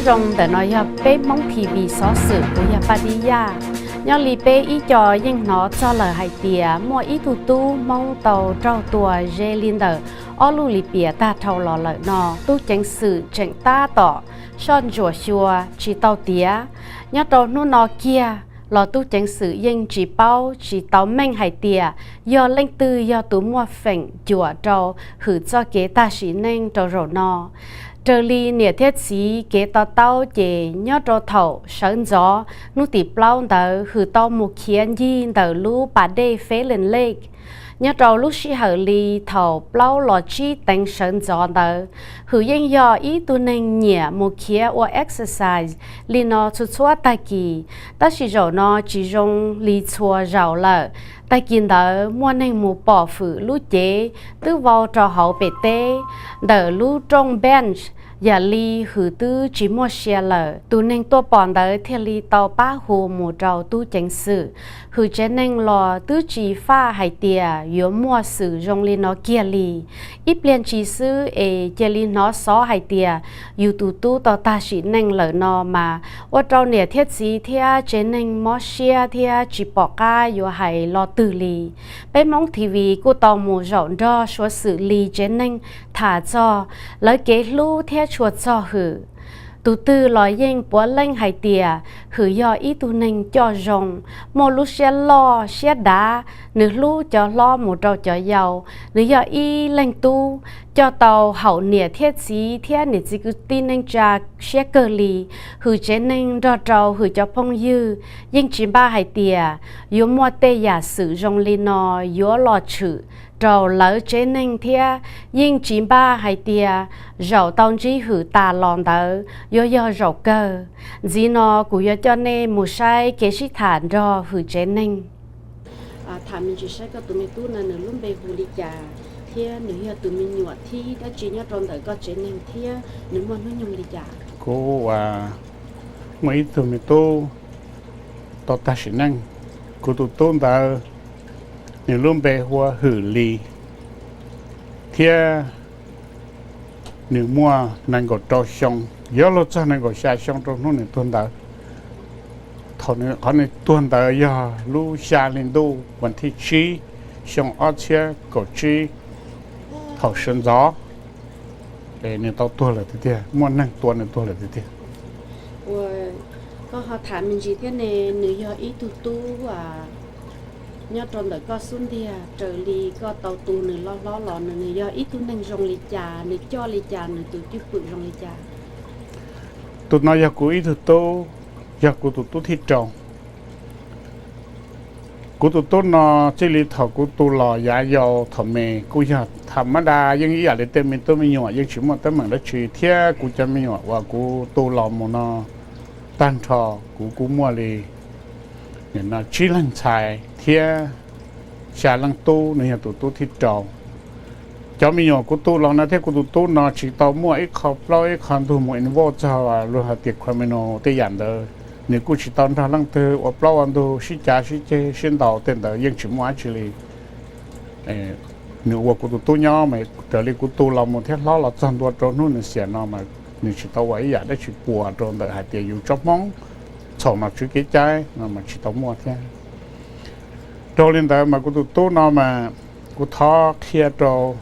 Zoo, ntawm no yog peb Hmoob TV xov xwm, kuv yog Paj Tib Yaj. Nyob li peb ib co yeej hnov txog lawm hais tias muaj ib tug tub Hmoob tau raug tua ze li ntawm ob lub lis piam tag dhau los lawm no, tub ceev xwm tseem tab tom soj ntsuam xyuas tsis tau tiav. Nyob rau hnub no kiag los tub ceev xwm yeej tsis paub tsis tau meej hais tias yog leej twg yog tus muaj feem cuam rau hwm txoj kev tag sim neej rau zaum no. Raws li niam thiab txiv kev to taub ces nyob rau thaum sawv ntxov hnub tim plaub ntawd hwm tau mus khiav ncig ntawm lub pas dej Falen Lake. Nyob rau lub sij hawm li thaum plaub los tsib teev sawv ntxov ntawd, hwm yeej yog ib tug neeg nyiam mus khiav ua exercise li no txhua txhua tag kis, tab sis zaum no tsis zoo li txhua zaus lawm. Tag kis ntawd muaj neeg mus pom hwm lub cev twb vau rau hauv pem teb ntawm lub rooj bench, yam li hwm twb tsis muaj sia lawm. Tus neeg tuaj pom ntawd thiaj li tau pab hu mus rau tub ceev xwm. Hwm tsev neeg los twb tsis faj hais tias yuav muaj xwm zoo li no kiag li. Ib pliag ntsis xwb es cia li hnov xov hais tias yus tus tub tau tag sim neej lawm no mas ua rau niam thiab txiv thiab tsev neeg mob siab thiab tsis pom qab yuav hais lo twg li. Peb Hmoob TV kuj tau mus zaum nrog Suav Xwm Lis tsev neeg tham txog lawv kev hlub thiab tshua txog hwm. Tus twg los yeej puav leej hais tias hwm yog ib tug neeg coj zoo, muaj lub siab loj siab dav, nws hlub cov hlob mus rau cov yau. Nws yog ib leeg tub coj tau haum niam thiab txiv thiab niam txiv kwv tij neej tsa siab kawg li. Hwm tsev neeg nrog rau hwm cov phooj ywg yeej tsis npaj hais tias yuav muaj tej yam xwm zoo li no yuav los tshwm rau lawv tsev neeg thiab yeej tsis npaj hais tias zaum tau ntsib hwm tas los ntawd yuav yog zaum kawg. Ntxiv no kuv yuav coj nej mus saib kev sib tham nrog hwm tsev neeg. Tham me ntsis saib koj tus me tub no nws lub npe hu li cas thiab nws yog tus me nyuam thib dab tsi nyob rau ntawm koj tsev neeg thiab nws muaj hnub nyoog li cas? Kuv muaj ib tug me tub tau tag sim neej. Kuv tus tub ntawd nws lub npe hu ua Hwm Lis thiab nws muaj nees nkaum rau xyoo, yuav luag txog nees nkaum xya xyoo rau hnub nws tuag ntawd. Thaum qhov nws tuag ntawd yog lub xya hli ntuj vas thib tsib xyoo ob txhiab kaum tsib, thaum sawv ntxov nws tau tuag lawm tiag tiag, muaj neeg tua nws tuag lawm tiag tiag. Koj ho tham me ntsis thiab ne, nws yog ib tug tub nyob rau ntawm koj xub ntiag, raws li koj tau tu nws loj hlob los nws yog ib tug neeg zoo li cas, nws coj li cas, nws tus cwj pwm zoo li cas? Tus no yog kuv ib tug tub, yog kuv tus tub thib rau. Kuv tus tub no txij li thaum kuv tu los yav yau thaum me kuj yog tham mab da yeej ib yam li tej me tub me nyuam yeej tsis muaj teeb meem dab tsi thiab kuv cov me nyuam uas kuv tu los mus no tag nrho kuv kuj muaj li tsib leeg ntxhais thiab xya leej tub, nws yog tus tub thib rau. Cov me nyuam kuv tu los no thiab kuv tus tub no tsis tau muaj ib qho plaub ib qho ntug mus involve txog luag hais tias criminal tej yam ntawd. Nws kuj tsis tau nrog leej twg ua plaub ua ntug sib cav sib ceg sib ntaus tej ntawd yeej tsis muaj dab tsi li. Nws ua kuv tus tub nyob mas raws li kuv tu los mus thiab hlob los txog ntua rau hnub nws xiam no mas nws tsis tau ua ib yam dab tsi puas rau ntawm hais tias yus tsob Hmoob txhaum nom tswv kev cai no mas tsis tau muaj thiab. Raug li ntawd mas kuv tus tub no mas kuv thov qhia rau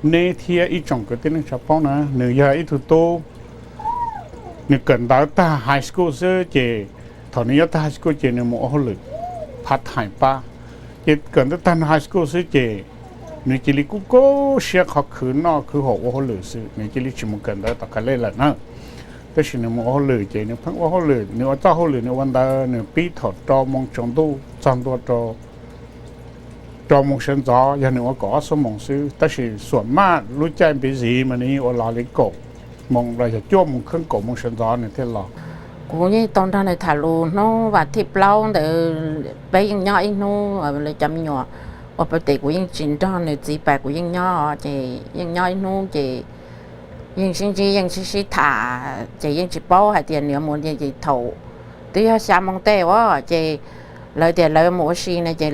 neb thiab ib tsoom kwv tij neej tsa paub na, nws yog ib tug tub, nws kawm ntawv tag high school xwb ces thaum nws yuav tag high school ces nws mus ua hauj lwm part time pab. Ces kawm ntawv tag high school xwb ces nws cia li kub kub siab qhov khwv noj khwv haus ua hauj lwm xwb, nws cia li tsis mus kawm ntawv tom qab lej lawm na. Tab sis nws mus ua hauj lwm ces nws pheej ua hauj lwm, nws ua txoj hauj lwm nws ua ntawd nws pib thaum rau moos tsaus ntuj txog ntua rau rau moos sawv ntxov, yog nws ua kaum ob xuab moos xwb, tab sis xuam maj lub caij npiv ziv mas nws yeej ua los li kaum moos los yog cuaj moos kheej, kaum moos sawv ntxov nws thiaj los. Kuv yeej tau nrog nws tham lus hnub vas thib plaub ntawd, peb yeej nyob ib hnub, lawv cov me nyuam ua pab tes kuv yeej tsis nrog nws txiv pas, kuv yeej nyob ces yeej nyob ib hnub ces yeej sib ntsib yeej sib sib tham ces yeej tsis paub hais tias nws yuav mus ces thaum twb yog xya moos tej ua ces lawv tias lawv mus ua si no ces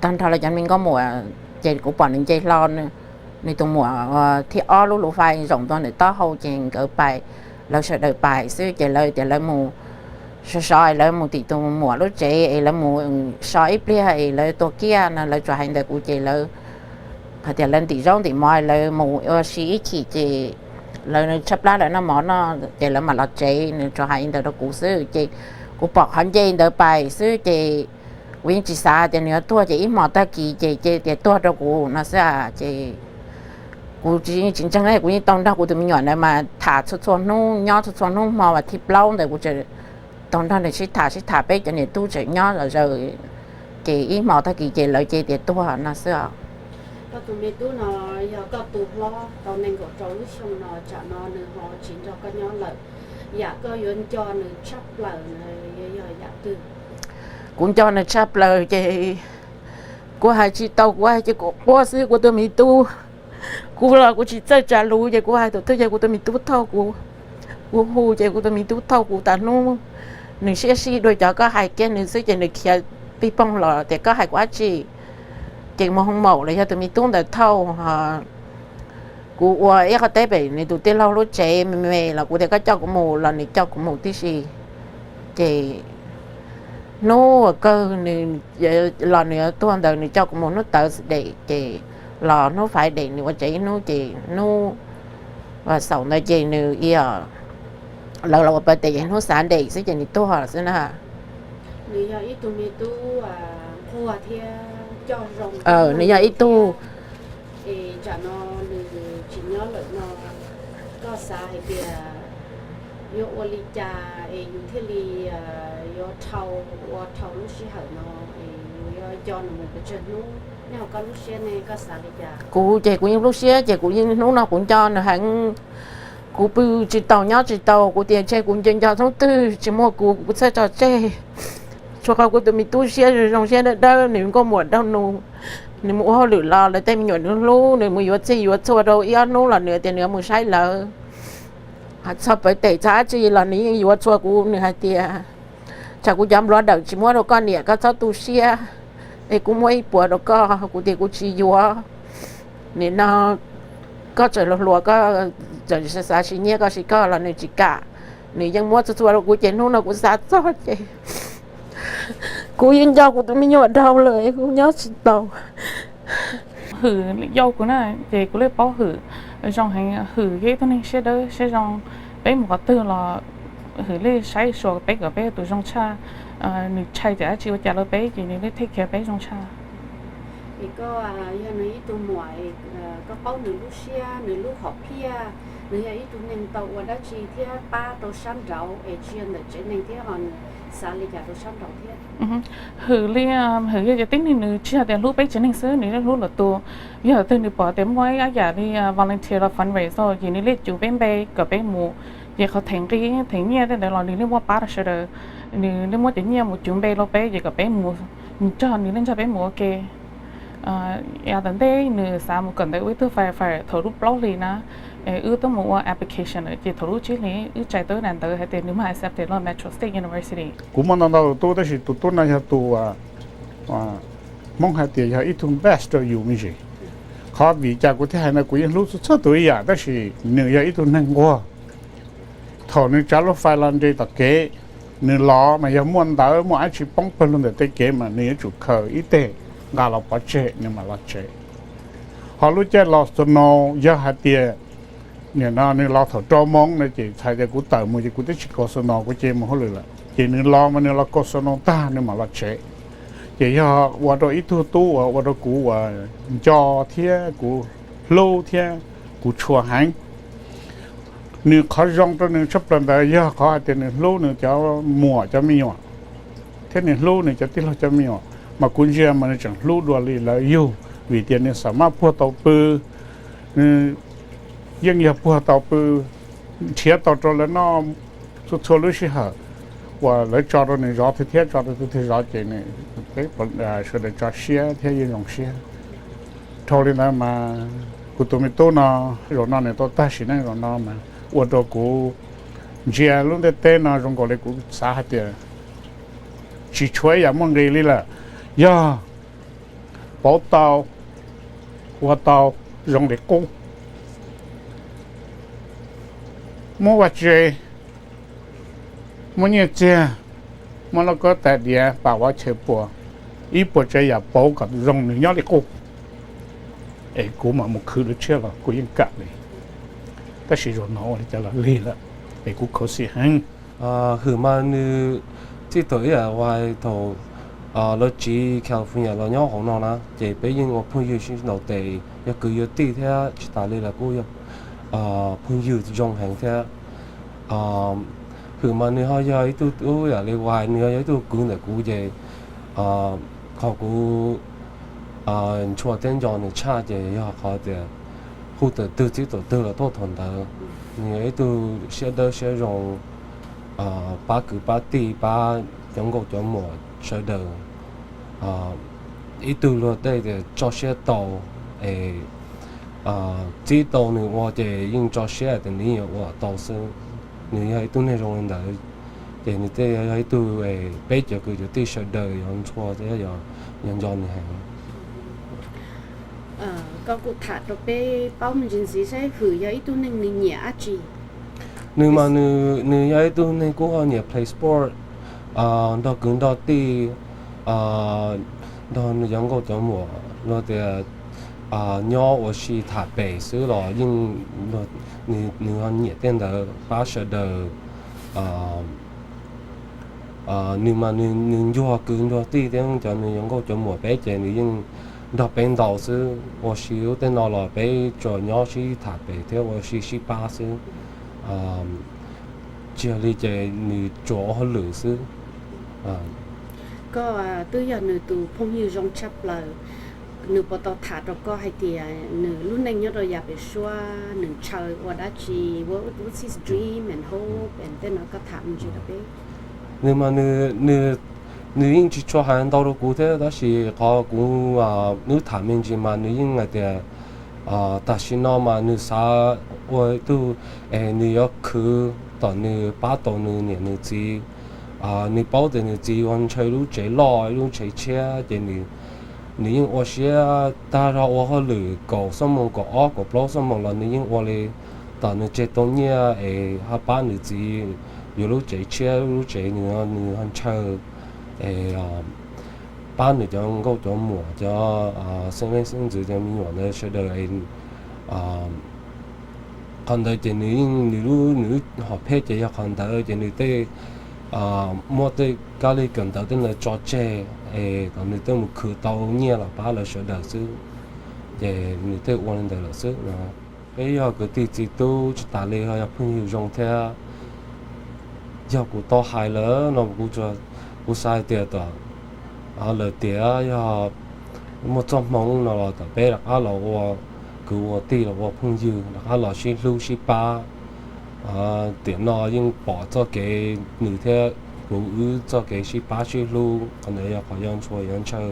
tag nrho lawv cov me nkauj muam ces kuv pom nws nce hlo, nws tus muam thib ob lub lus fais zaum ntua ntawm taub hau ces nkawd pais lawv sawv daws pais xwb ces lawv tias lawv mus so so es lawv mus tim tus muam lub tsev es lawv mus so ib pliag es lawv tua kiag no. Lawv tsuas hais ntawm kuv ces lawv hais tias lawv ntim zaub ntim mov, lawv mus ua si ib chim ces lawv tshaj plab lawv noj mov no ces lawv mam los tsev. Nws tsuas hais li ntawd rau kuv xwb ces kuv pom qhov nce ntawd pais xwb ces kuv yeej tsis xav tias nws yuav tuag ces ib hmo tag kis ces cia tias tuag rau kuv no xwb ces kuv tsis ntseeg, kuv yeej tau nrog kuv tus me nyuam ntawd mas tham txhua txhua hnub, nyob txhua txhua hnub. Hmo vas thib plaub ntawd kuv tau nrog nws sib tham sib tham, peb cov niam tub tseem nyob zom zaws ces ib hmo tag kis ces lawv cia tias tuag no xwb os. Koj tus me tub no yog koj tus hlob tau nees nkaum rau lub xyoo no, tsam no nws ho tsis nrog koj nyob lawm, yam koj yuav nco nws tshaj plaws yog yam twg? Kuv nco nws tshaj plaws ces kuv hais tsis tau, kuv hais ces kuv quaj xwb. Kuv tus me tub, kuv los kuv tsis txawj tsa lus ces kuv hais tus twg ces kuv tus me tub thauj kuv, kuv hu ces kuv tus me tub thauj kuv tas hnub. Nws siab sij dua cov koj hais kiag nws xwb ces nws khiav pij poog los tias koj hais kuv dab tsi. Ces mus hoo maum los yog tus me tub ntawd thauj. Kuv ua ib qho teb pem nws tus tij laug lub tsev me me los kuv tias koj coj kuv mus los nws coj kuv mus tib si. Ces hnub uas kawg nws los nws yuav tuag ntawd nws coj kuv mus hnub Thursday ces los hnub Friday nws ua tsev ib hnub ces hnub vas xaum ntawd ces nws, lawv los ua birthday ces hnub Sunday xwb ces nws tuag xwb na. Nws yog ib tug me tub nquag thiab coj zoo, nws yog ib tug es tsam no nws tsis nyob lawm no, koj xav hais tias yuav ua li cas es yus thiaj li yuav dhau, ua dhau lub sij hawm no es yus yuav nco nws mus pes tsawg hnub? Nyob hauv koj lub siab ne koj xav li cas? Kuv ces kuv yeej lub siab ces kuv yeej hnub no kuv nco nws heev. Kuv pw tsis tau nyob tsis tau, kuv tias ntshe kuv nco nco hnub twg tsis muaj kuv, kuv txhawj tso tseg. Tsuas qhov kuv tus me tub siab zoo zoo siab dawb dawb, nws nkauj muam nraug nus, nws mus ua hauj lwm los lawv tej me nyuam nws hlub, nws mus yuav txhij yuav txhua rau ib ob hnub los nws tias nws yuav mus saib lawv. Txog pawv tes txog dab tsi los nws yeej yuav txhua kuv, nws hais tias tsam kuv cov npluav dawm tsis muab rau koj niam koj txhob tu siab, es kuv muab ib puas rau koj. Kuv tias kuv tsis yuav. Nim no koj tseem hluas hluas, koj tseem xav siv nyiaj koj siv koj los nws tsis kam. Nws yeej muab txhua txhua rau kuv ces hnub no kuv xav txog ces kuv yeej nco kuv tus me nyuam dhau lawm, kuv nyob tsis tau. Hwm yau kuv na, ces kuv li paub Hwm zoo heev. Hwm yog ib tug neeg siab dawb siab zoo, peb mus qhov twg los Hwm li saib xyuas peb kom peb tus zoo tshaj. Nws ntshai tias dab tsi ua cas rau peb ces nws li take care peb zoo tshaj. Es koj yog nws ib tug muam, koj paub nws lub siab, nws lub hom phiaj, nws yog ib tug neeg tau ua dab tsi thiab pab rau sab nraud es tsis yog ntawm tsev neeg thiab ho nws xav li cas rau sab nraud thiab? Hwm li, Hwm yog cov tib neeg nws tsis yog tias hlub peb tsev neeg xwb, nws yeej hlub lwm tus. Yog twg nws pom tias muaj ib yam li volunteer los fundraise ces nws li cuv peb npe kom peb mus. Ces qhov theem nqi theem nyiaj tej ntawd los nws li muab pab rau sawv daws. Nws li muab cov nyiaj mus cuv npe rau peb ces kom peb mus, nws nrog, nws li nrog peb mus ua ke. Yav tom ntej nws xav mus kawm ntawv ua ib tug firefighter thaum lub plaub hlis na, wb twb mus ua application lawm ces thaum lub tsib hlis wb tsa tau ib daim ntawv hais tias nws mag accepted los Metro State University. Kuv muaj ntau ntau tus tub tab sis tus tub no yog tus Hmoob hais tias yog ib tug best rau yus me ntsis. Qhov vim cas kuv thiaj hais ntawd, kuv yeej hlub txhua txhua tus ib yam tab sis nws yog ib tug neeg nquag. Thaum nws tsav lub fais los nres tom kev, nws los mas yog muaj ntawv muaj dab tsi poob pawg lug ntawm tej kev mas nws yuav tsum khaws ib teg nqa los pov tseg nws mam los tsev. Ho lub caij los snow yog hais tias nim no nws los thaum rau moo no ces txhais tias kuv tawm mus ces kuv twb tsis kaus snow, kuv cia mus hauj lwm lawm. Ces nws los mas nws los kaus snow tag nws mam los tsev. Ces yog ua rau ib tug tub uas ua rau kuv uas nco thiab kuv hlub thiab kuv tshua heev. Nws qhov zoo rau nws tshaj plaws ntawd yog qhov hais tias nws hlub nws cov muam cov me nyuam thiab nws hlub nws cov tij laug cov me nyuam. Mas kuv ntsia mas nws tseem hlub dua li lawv yug vim tias nws xam maj puag tau pw, nws yeej yog puag tau pw, nrhiav tau rau lawv noj txhua txhua lub sij hawm uas lawv tso rau nws zov thiab tso rau tus twg zov ces nws, peb sawv daws tso siab thiab yeej zoo siab. Dhau li ntawd mas kuv tus me tub no zaum no nws tau tag sim neej zaum no mas ua rau kuv ntsia lub ntiaj teb no zoo nkaus li kuv xav hais tias tsis tshuav ib yam muaj nqis li lawm. Yog pauv tau, ua tau zoo li qub. muab vaj tse, muab nyiaj txiag, muab lauj kaub tais diav, pam vov chaw pua, ib puas tsav yam pauv kom zoo nws nyob li qub, es kuv mam mus khwv lub tshiab los kuv yeej kam li. Tab sis zaum no ua li cas los lig lawm, es kuv khuv xim heev. Hwm mas nws txij thaum ib yam uas thaum lawv tsiv California los nyob hauv no na, ces peb yeej ua phooj ywg sib ntaus tes, yog kwv yog tij thiab, tsis tas li los kuj yog phooj ywg zoo heev thiab. Hwm mas nws ho yog ib tug tub yam li uas nws ho yog ib tug kwv ntawm kuv ces qhov kuv ntshua thiab nco nws tshaj ces yog qhov tias hu tawm twg txib thaum twg los tuaj thaum ntawd. Nws yog ib tug siab dawb siab zoo, pab kwv pab tij, pab cov nkauj cov muam sawv daws. Ib tug luag tej tias tso siab tau, es txib tau nws ua ces yeej tso siab tias nws yeej yuav ua tau xwb. Nws yog ib tug neeg zoo li ntawd, ces nws thiaj yog ib tug peb cov kwv cov tij sawv daws yuav ntshua thiab yuav nco nws heev. Koj kuj tham rau peb paub me ntsis ntxiv saib Hwm yog ib tug neeg nws nyiam dab tsi? Nws mas nws yog ib tug neeg kuj ho nyiam play sport, nrog kwv nrog tij, nrog nws cov nkauj cov muam, luag tias nyob ua si tham pem xwb los yeej, nws ho nyiam tej ntawd, pab sawv daws. Nws mas nws ncuag kwv ncuag tij thiab cov nws cov nkauj cov muam peb ces nws yeej nrog peb ntau xwb. Ua si lub tej no los peb tsuas nyob sib tham pem thiab ua si sib pab xwb. Tsis yog li ces nws tsuas ua hauj lwm xwb. Koj twb yog nws tus phooj ywg zoo tshaj plaws, nws puas tau tham rau koj hais tias nws lub neej nyob rau yav pem suab nws ntshaw ua dab tsi, what, what's his dream and hope and tej no, koj tham me ntsis rau peb. Nws mas nws, nws yeej tsis tshua hais ntau rau kuv thiab, tab sis qhov kuv wb tham me ntsis mas nws yeej hais tias tam sim no mas nws xav ua ib tug, es nws yuav khwv tom nws pab tau nws niam nws txiv. Nws paub tias nws txiv ua ntshaw lub tsev loj lub tsev tshiab ces nws yeej ua siab tag zog ua hauj lwm kaum xuab moos, kaum ob kaum plaub xuab moos los nws yeej ua li tom nws tseg tau nyiaj es ho pab nws txiv yuav lub tsev tshiab, lub tsev nws, nws ho ntshaw, es pab nws cov nkauj cov muam, cov xeeb leej xeeb ntxwv, cov me nyuam ntawd sawv daws. Qhov ntawd ces nws yeej, nws lub, nws lub hom phiaj ces yog qhov ntawd ces nws tej muab tej kab li kawm ntawv tej ntawd tso tseg es kom nws tej mus khwv tau nyiaj los pab lawv sawv daws xwb, ces nws tej ua li ntawd lawm xwb no. Peb yog kwv tij txiv tub tsis tas li ho yog phooj ywg zoo thiab. Yog kuv tau hais lawm no kuv, kuv xav hais tias tom lawm tiam yog muaj txoj hmoo no los tom peb rov qab los ua kwv ua tij los ua phooj ywg rov qab los sib hlub sib pab. Tiam no yeej pom txoj kev nws thiab kuv wb txoj kev sib pab sib hlub, qhov ntawd yog qhov yuav ntshua yuav ntshaw.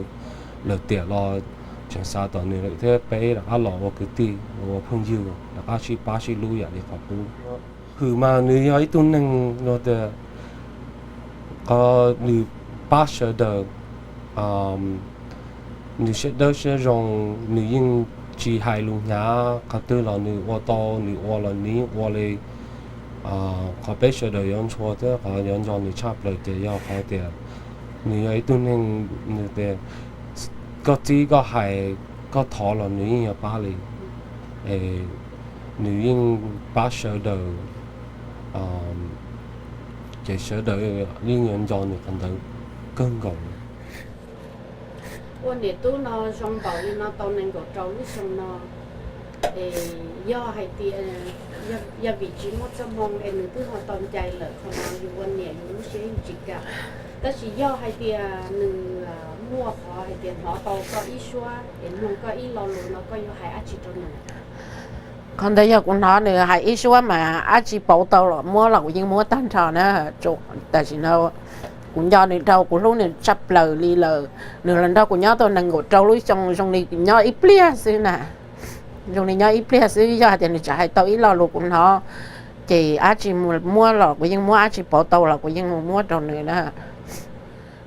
Lawm tiam los tseem xav tom nws thiab peb rov qab los ua kwv tij ua phooj ywg rov qab sib pab sib hlub yam li qhov qub. Hwm mas nws yog ib tug neeg no tias qhov nws pab sawv daws, nws siab dawb siab zoo, nws yeej tsis hais lus hnyav, qhov twg los nws ua tau, nws ua los nws yeej ua li. Qhov peb sawv daws yuav ntshua thiab qhov yuav nco nws tshaj plaws ces yog qhov tias nws yog ib tug neeg, nws tias koj txib koj hais, koj thov los nws yeej yuav pab li. Nws yeej pab sawv daws, ces sawv daws yeej yuav nco nws qhov ntawd kawg nkaus. Ua niam tub no zoo npaum li no tau nees nkaum rau lub xyoo no, es yog hais tias, yog vim tsis muaj txoj hmoo es nws twb ho tau ncaim lawm qhov no yus ua niam yus lub siab yeej tsis kam. Tab sis yog hais tias nws muaj qhov hais tias hnov tau koj ib suab es mloog koj ib lo lus no koj yuav hais dab tsi rau nws? Qhov ntawd yog kuv hnov nws hais ib suab mas dab tsi pauv tau los muab los kuv yeej muab tag nrho na. Tam sim no kuv nco nws dhau, kuv hlub nws tshaj plaws li lawm. Nws los nrog kuv nyob tau nees nkaum rau lub xyoo zoo li nyob ib pliag xwb na. Zoo li nyob ib pliag xwb, yog hais tias nws tseem hais tau ib lo lus kuv hnov, ces dab tsi muab los kuv yeej muab, dab tsi pauv tau los kuv yeej muab rau nws na.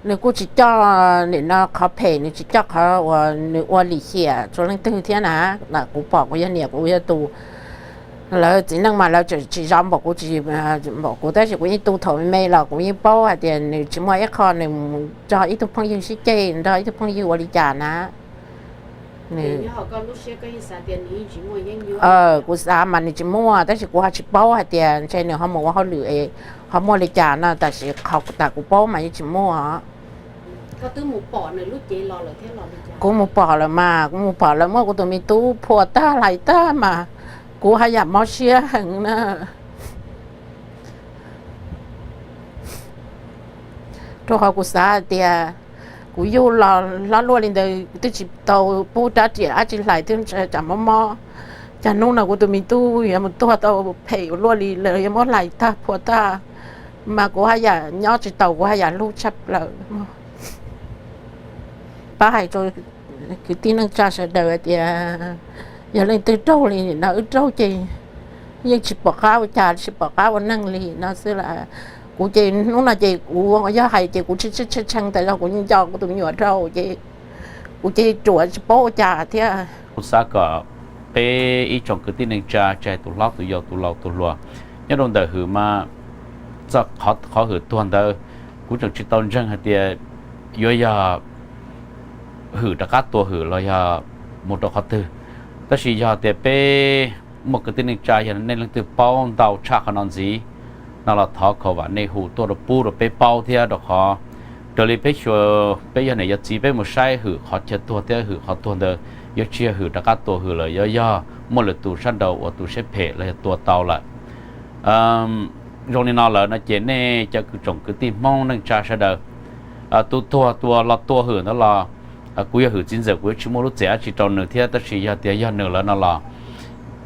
Nws kuj tsis coj nim no qhov phem, nws tsis coj qhov uas nws ua lim hiam rau leej twg thiab na. Kuv pom kuv yog niam kuv yog tus Lawv txiv neej mas lawv tsis zov npaum kuv, tsis npaum kuv, tab sis kuv yeej tu thaum me me los kuv yeej paub hais tias nws tsis muaj ib qho nws mus nrog ib tug phooj ywg sib ceg, nrog ib tug phooj ywg ua li cas na. Kuv xav mas nws tsis muaj, tab sis kuv ho tsis paub hais tias ntshe nws ho mus ua hauj lwm es ho muaj li cas no, tab sis qhov tas kuv paub mas yeej tsis muaj. Kuv mus pom lawm mas, kuv mus pom lawv muab kuv tus me tub phua tag hlais tag mas kuv haj yam mob siab heev na. Rau qhov kuv xav hais tias kuv yug los hlob luaj li ntawd twb tsis tau pub rab riam dab tsi hlais, twb tsam mob mob. Cas hnub no kuv tus me tub yuav mus tuag tau phem ua luaj li, lawv yuav muab hlais tag phua tag, mas kuv haj yam nyob tsis taus, kuv haj yam hlub tshaj plaws. Pab hais rau kwv tij neej tsa sawv daws tias yog leej twg raug li no, wb raug ces yeej tsis pom qab ua cas, tsis pom qab ua neej li no xwb las. Kuv ces hnub no ces kuv yog hais ces kuv tshee tshee tas zog, kuv nco kuv tus me nyuam rau ces kuv ces ruam tsis paub ua cas thiab. Kuv xav kom peb ib tsoom kwv tij neej tsa, tsis hais tus hlob tus yau tus laus tus hluas, nyob rau ntawm hwm mas txog qhov hwm tuag ntawd, kuv tseem tsis tau ntseeg hais tias yuav yog hwm rov qab tua hwm los yog mus rau qhov twg. Tab sis yog tias peb muaj kwv tij neej tsa, yog nej leej twg paub ntau tshaj qhov no ntxiv no los thov khov vam nej hu tuaj rau pub rau peb paub thiab, rau qhov raws li peb xyuas peb yog niam yog txiv peb mus saib hwm qhov chaw tuag thiab hwm qhov tuag ntawd yuav tsis yog hwm rov qab tua hwm lawm, yuav yog muaj lwm tus sab nraud uas tus siab phem los yog tua tau lawm. Zoo li no lawm no ces nej cov kwv tsoom kwv tij Hmoob neej tsa sawv daws, tus tuag tus los tua hwm ntawd los kuv yog hwm txiv ntxawm kuv yuav tsis muaj lub txim dab tsi rau nws thiab, tab sis yog tias yog nws lawm no los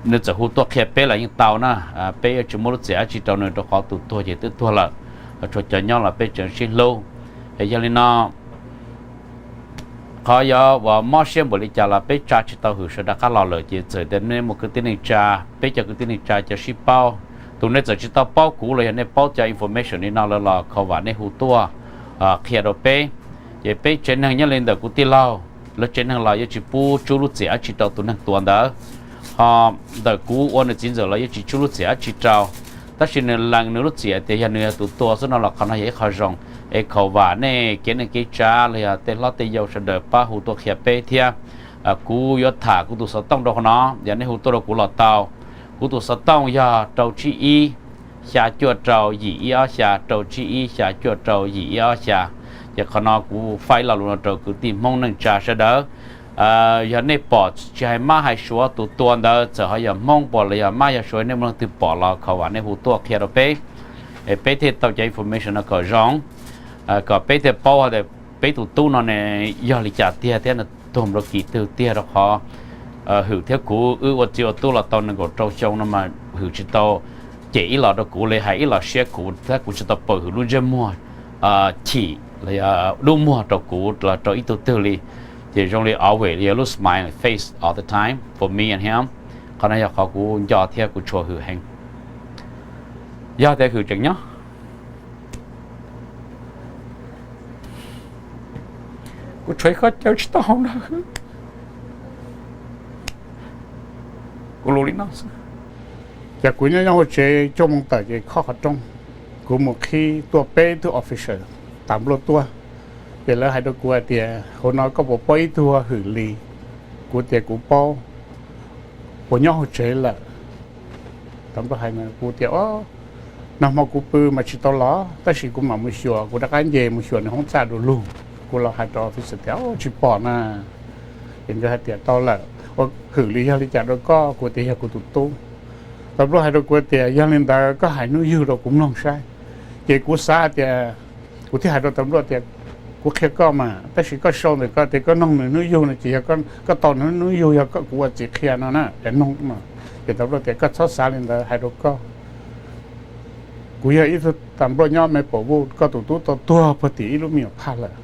nws txawm hu tuaj qhia peb los yeej tau na. Peb yuav tsis muaj lub txim dab tsi rau nws rau qhov tus tuag ces twb tuag lawm, tsuas cov nyob los peb tseem sib hlub. Yog li no qhov yuav uas mob siab npaum li cas los peb tsa tsis tau hwm sawv rov qab los lawm ces txawm tias nej muaj kwv tij neej tsa, peb cov kwv tij neej tsa cov sib paub, tus nej txawm tsis tau paub kuv los yog nej paub cov information li no lawm los khov vam nej hu tuaj qhia rau peb. Ces peb tsev neeg nyob li ntawm kuv tij laug lawv tsev neeg los yuav tsis pub tsub lub txim dab tsi rau tus neeg tuag ntawd, ho ntawm kuv ua nws txiv ntxawm los yuav tsis tsub lub txim dab tsi rau. Tab sis nws lees nws lub txim tias yog nws yog tus tua xwb no los qhov no yog ib qho zoo. Es khov vam nej kev neej kev tsav los yog tej hlob tej yau sawv daws pab hu tuaj qhia peb thiab. Kuv yuav tham kuv tus xov tooj rau qhov no, yog nej hu tuaj rau kuv los tau. Kuv tus xov tooj yog rau tsib ib xya cuaj rau yim ib ob xya, rau tsib ib xya cuaj rau yim ib ob xya. Ces qhov no kuv faib lo lus no rau kwv tij Hmoob neej tsa sawv daws. Yog nej pom tsis hais mab hais suav tus tua ntawd txawm ho yog Hmoob puas los yog mab yog suav, nej muaj leej twg pom los khov vam nej hu tuaj qhia rau peb, peb thiaj tau cov information no kom zoo, kom peb thiaj paub tias peb tus tub no ne yog li cas tiag thiab nws tuag mus rau kis twg tiag, rau qhov hwm thiab kuv wb ua txiv ua tub los tau nees nkaum rau xyoo no mas hwm tsis tau cem ib los rau kuv li, hais ib los siab kuv thiab kuv tsis tau pom hwm lub ntsej muag chim, lub muag rau kuv los rau ib tug twg li. Ces zoo li always yog lub smile face all the time for me and him. Qhov no yog qhov kuv nco thiab kuv tshua hwm heev. Yog tias hwm tseem nyob, kuv tshuav ib qho chaw tsis tau hau ntag. Kuv lus li no xwb. Ces kuv nyob nyob hauv tsev cuaj moos tawm ces khob qhov rooj, kuv mus qhib tuaj peb tug officer tas npluaj tuaj. Ces lawv hais rau kuv hais tias hauv no koj puas paub ib tug hwm li? Kuv tias kuv paub, puas nyob hauv tsev lawm? Tas npluaj hais no kuv tias nag hmo kuv pw mas tsis tau los, tab sis kuv mam mus xyuas, kuv rov qab nce mus xyuas nws hoob txaj du lug. Kuv los hais rau officer tias tsis pom na. Ces nkawd hais tias tau lawm, ua hwm li yog li cas rau koj? Kuv tias yog kuv tus tub. Tas npluaj hais rau kuv tias yog li ntawd koj hais hnub yug rau kuv mloog saib. Ces kuv xav hais tias, kuv thiaj hais rau tas npluaj tias kuv qhia koj mas, tab sis koj sau ntawm koj tias koj noog nws hnub yug no ces yog koj tau nws hnub yug, yog kuv ua txiv qhia no na, es noog no. Ces tas npluaj tias koj txhob xav li ntawd, hais rau koj, kuv yog ib tug tas npluaj nyob Maple Wood, koj tus tub tau tuag puag tim ib lub me nyuam phaj lawm,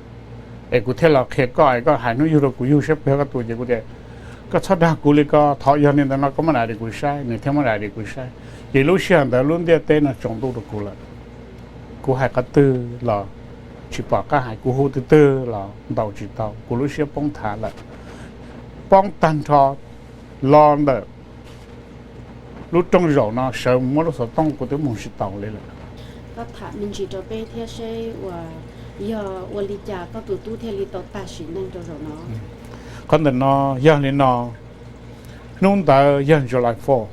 es kuv thiaj los qhia koj es koj hais hnub yug rau kuv yug saib puas yog koj tus. Ces kuv tias koj txhob dag kuv li ko, thov yog li ntawd no koj muab dais rau kuv saib. Nws thiaj muab dais rau kuv saib. Ces lub sij hawm ntawd lub ntiaj teb no tsaus ntuj rau kuv lawm. Kuv hais qhov twg los tsis pom qab hais, kuv hu twg twg los ntaus tsis tau, kuv lub siab poob thav lawm. Poob tag nrho los ntawm lub rooj zaum no sawv mus muab lub xov tooj kuv twb mus tsis tau li lawm. Koj tham me ntsis rau peb thiab seb uas yog ua li cas koj tus tub thiaj li tau tag sim neej rau zaum no. Qhov ntawm no yog li no, hnub ntawd yog July four.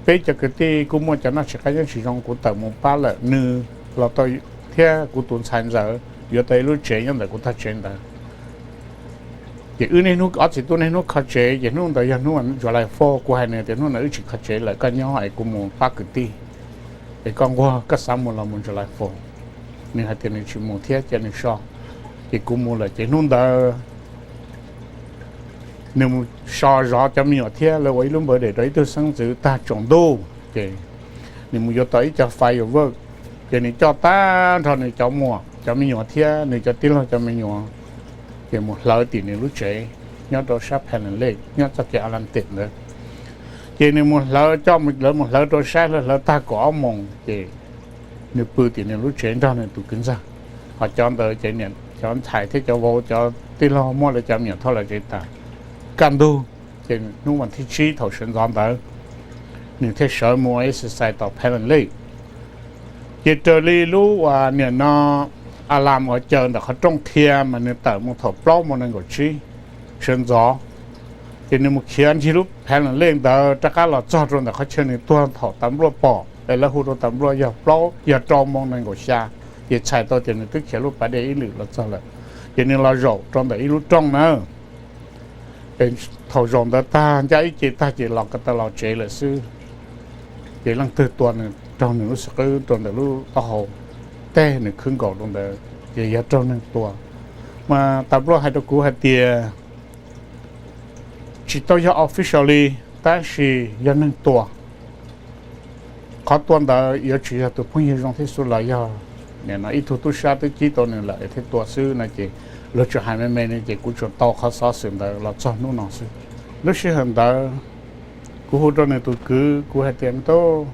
Peb cov kwv tij kuj muaj cov noj tsis qab nyob tsis zoo, kuv tawm mus pab lawm, nws los tau thiab kuv tus ntxhais ntxawm yuav tau ib lub tsev nyob ntawm kuv tog tsev ntawd. Ces wb niaj hnub, ob txiv tub niaj hnub kho tsev, ces hnub ntawd yog hnub July four, kuv hais nws tias hnub ntawd wb tsis kho tsev lawm, koj nyob es kuv mus pab kwv tij, es koj nquag koj xav mus los mus July four. Nws hais tias nws tsis mus thiab cia nws so, ces kuv mus lawm. Ces hnub ntawd nws mus so zov cov me nyuam thiab lawv ua ib lub npawv dej rau ib tug xeeb ntxwv tag tsaus ntuj, ces nws mus yuav tau ib co firework, ces nws coj tag nrho nws cov muam cov me nyuam thiab nws cov tij laug cov me nyuam, ces mus hlawv tim nws lub tsev nyob rau sab Palm Lake nyob txoj kev Atlantic ntawd. Ces nws mus hlawv, coj lawv mus hlawv rau sab, hlawv tag kaum ob moos ces nws pw tim nws lub tsev nrog nws tus kwv ntxawg. Ho cov ntawd ces niam, cov ntxhais thiab cov vauv, cov tij laug muab lawv cov me nyuam thauj los tsev tas. Kaj ntug, ces hnub vas thib tsib thaum sawv ntxov ntawd, nws thiaj sawv mus exercise tom Palm Lake. Ces raws li lub uas niam no alarm uas caws ntawm qhov rooj qhia mas nws tawm mus thaum plaub moos nees nkaum tsib sawv ntxov. Ces nws mus khiav ncig lub Palm Lake ntawd rov qab los txog rau ntawm qhov chaw nws tuag thaum tas npluaj pom es lawv hu rau tas npluaj yog plaub, yog rau moos nees nkaum xya. Ces txhais tau tias nws twb khiav lub pas dej ib lwm los txog lawm. Ces nws los zaum rau ntawm ib lub rooj na. Es thaum zaum ntawd tag ncaj ib ce tag ces los ko taw los tsev lawm xwb. Ces leej twg tua nws, raug nws lub xib qwb rau ntawm lub taub hau, teg nws khwb nkaus rau ntawd ces yog raug neeg tua. Mas tas npluaj hais rau kuv hais tias tsis tau yog officially, tab sis yog neeg tua. Qhov tua ntawd yuav tsis yog tus phooj ywg zoo thiab xwb los yog nim no ib tug tub sab twb cib tau nws lawm thiaj tua xwb no ces luag tsuas hais me me no ces kuv tsuas tau qhov xov xwm ntawd los txog hnub no xwb. Lub sij hawm ntawd kuv hu rau nws tus kwv, kuv hais tias, me tub,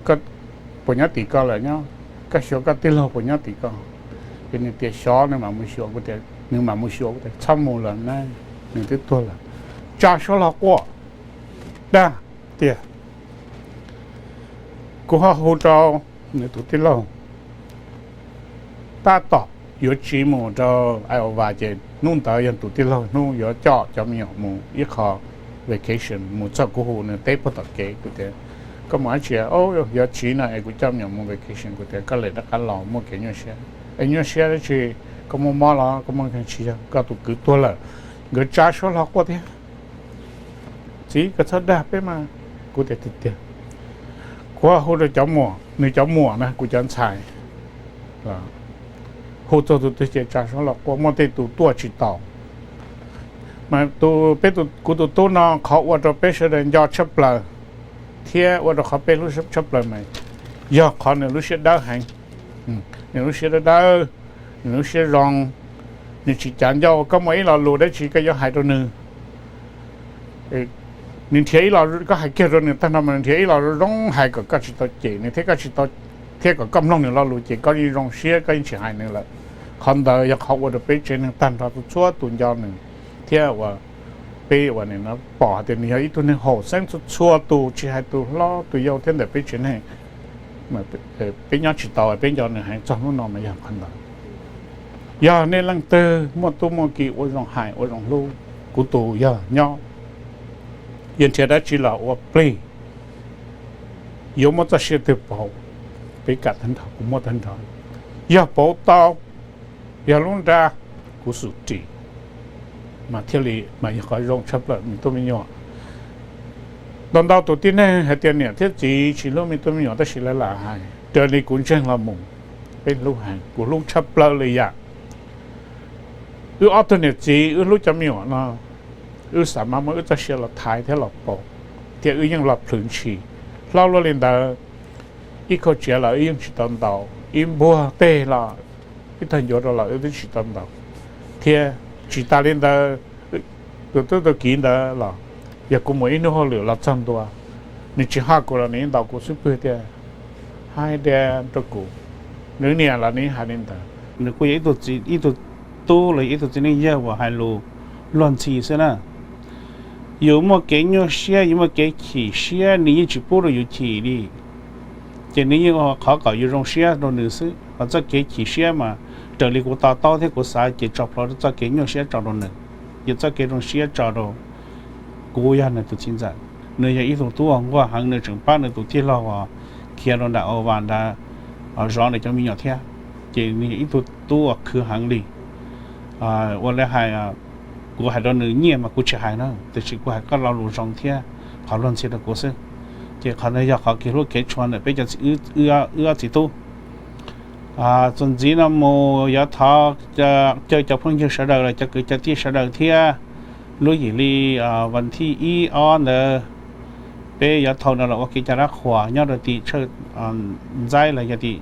koj puas nyob tim ko lawm nyob? Koj xyuas koj tij laug puas nyob tim ko? Ces nws tias xyov, nws mam mus xyuas. Kuv tias, nws mam mus xyuas. Kuv tias txhob mus lawm na, nws twb tuag lawm. Tsa suab hlo quaj dag tiag. Kuv ho hu rau nws tus tij laug, tab tom yuav tsiv mus rau Iowa ces hnub ntawd yog tus tij laug hnub yuav coj cov me nyuam mus ib qho vacation. Mus txog kuv hu nws teb puag tom kev, kuv tias, koj mus dab tsi? Yuav tsiv no es kuv coj me nyuam mus vacation. Kuv tias koj lem rov qab los muaj kev nyuaj siab. Es nyuaj siab dab tsi? Koj muaj mob los? Koj muaj, tsis yog, koj tus kwv tuag lawm. Nkawd tsa suab hlo quaj thiab. Txiv, koj txhob dag peb mas. Kuv tias tiag tiag. Kuv hu rau cov muam, nws cov muam na, kuv cov ntxhais, hu txog tus twg ces tsa suab los quaj, muaj tej tus tuaj tsis tau. Mas tus, peb, kuv tus tub no qhov ua rau peb sawv daws nco tshaj plaws thiab ua rau qhov peb hlub tshaj plaws mas yog qhov nws lub siab dawb heev. Nws lub siab dawb dawb, nws lub siab zoo, nws tsis cav ncauj. Koj muaj ib lo lus dab tsi koj yuav hais rau nws, nws nrhiav ib lo, koj hais kiag rau nws tag nrho mas nws nrhiav ib lo zoo hais kom koj tsis tau cem nws thiab koj tsis tau, thiab kom koj mloog nws lo lus ces koj yeej zoo siab, koj yeej tsis hais nws lawm. Qhov ntawd yog qhov ua rau peb tsev neeg tag nrho txhua tus nco nws thiab ua peb ua nws no pom hais tias nws yog ib tug neeg haum xeeb txhua txhua tus, tsis hais tus hlob tus yau thiab ntawm peb tsev neeg. Peb nyob tsis tau, peb nco nws heev txog hnub no mas yog qhov ntawd. Yog nej leej twg muaj tub muaj ki ua zoo hais ua zoo hlub, kuv tus yog nyob, yog nrhiav dab tsi los ua plig, yuav muab txoj sia twg pauv, peb kam tag nrho, kuv muab tag nrho. Yog pauv tau, yog lub nra, kuv xum ris, mas thiaj li mas yog qhov zoo tshaj plaws me tub me nyuam. Ntau ntau tus tib neeg hais tias niam thiab txiv tsis hlub me tub me nyuam, tab sis lawv lam hais, raws li kuv ntseeg los mus, peb hlub heev, kuv hlub tshaj plaws li yam. Wb ob tug niam txiv wb hlub cov me nyuam no, wb xav mas muab wb txoj sia los thaiv thiab los pauv, thiab wb yeej los plhws ntshis. Hlob luaj li ntawd, ib kauj tsiav los wb yeej tsis tau ntaus, ib npuag teg los ib tag ncuav rau los wb twb tsis tau ntaus, thiab tsis tas li ntawd, tus tub tus kiv ntawd los yog kuv mus ib hnub hauj lwm los txog ntua, nws tsis haj kuv los nws yeej ntaus kuv xub pwg tias, hais tias rau kuv, nws niam los nws yeej hais li ntawd. Nws kuj yog ib tug txiv, ib tug tub los yog ib tug txiv neej yawg uas hais lus luag ntxhi xwb na. Yus muaj kev nyuaj siab, yus muaj kev chim siab, nws yeej tsis pub rau yus chim li. Ces nws yeej ua qhov kom yus zoo siab rau nws xwb. Hos txoj kev chim siab mas raws li kuv to taub thiab kuv xav ces tso plhuav txoj kev nyuaj siab tso rau nws, ces txoj kev zoo siab tso rau kuv yog nws tus txiv ntxawm. Nws yog ib tug tub uas nquag heev, nws tseem pab nws tus tij laug uas khiav rau nram Ua Vas nrad zov nws cov me nyuam thiab. Ces nws yog ib tug tub uas khwv heev li. Ua li hais, kuv hais rau nws nyiaj mas kuv tsis hais na, tiam sis kuv hais koj lo lus zoo thiab qhov luag ntxhi rau kuv xwb. Ces qhov ntawd yog qhov kev hlub kev tshua ntawm peb cov, wb ob txiv tub. Txuas ntxiv no mus yuav thov caw cov phooj ywg sawv daws los cov kwv cov tij sawv daws thiab, lub yim hli vas thij ib ob ntawd peb yuav thau no los ua kev cai dab qhuas nyob rau tim Tshawj Ntxaib los yog tim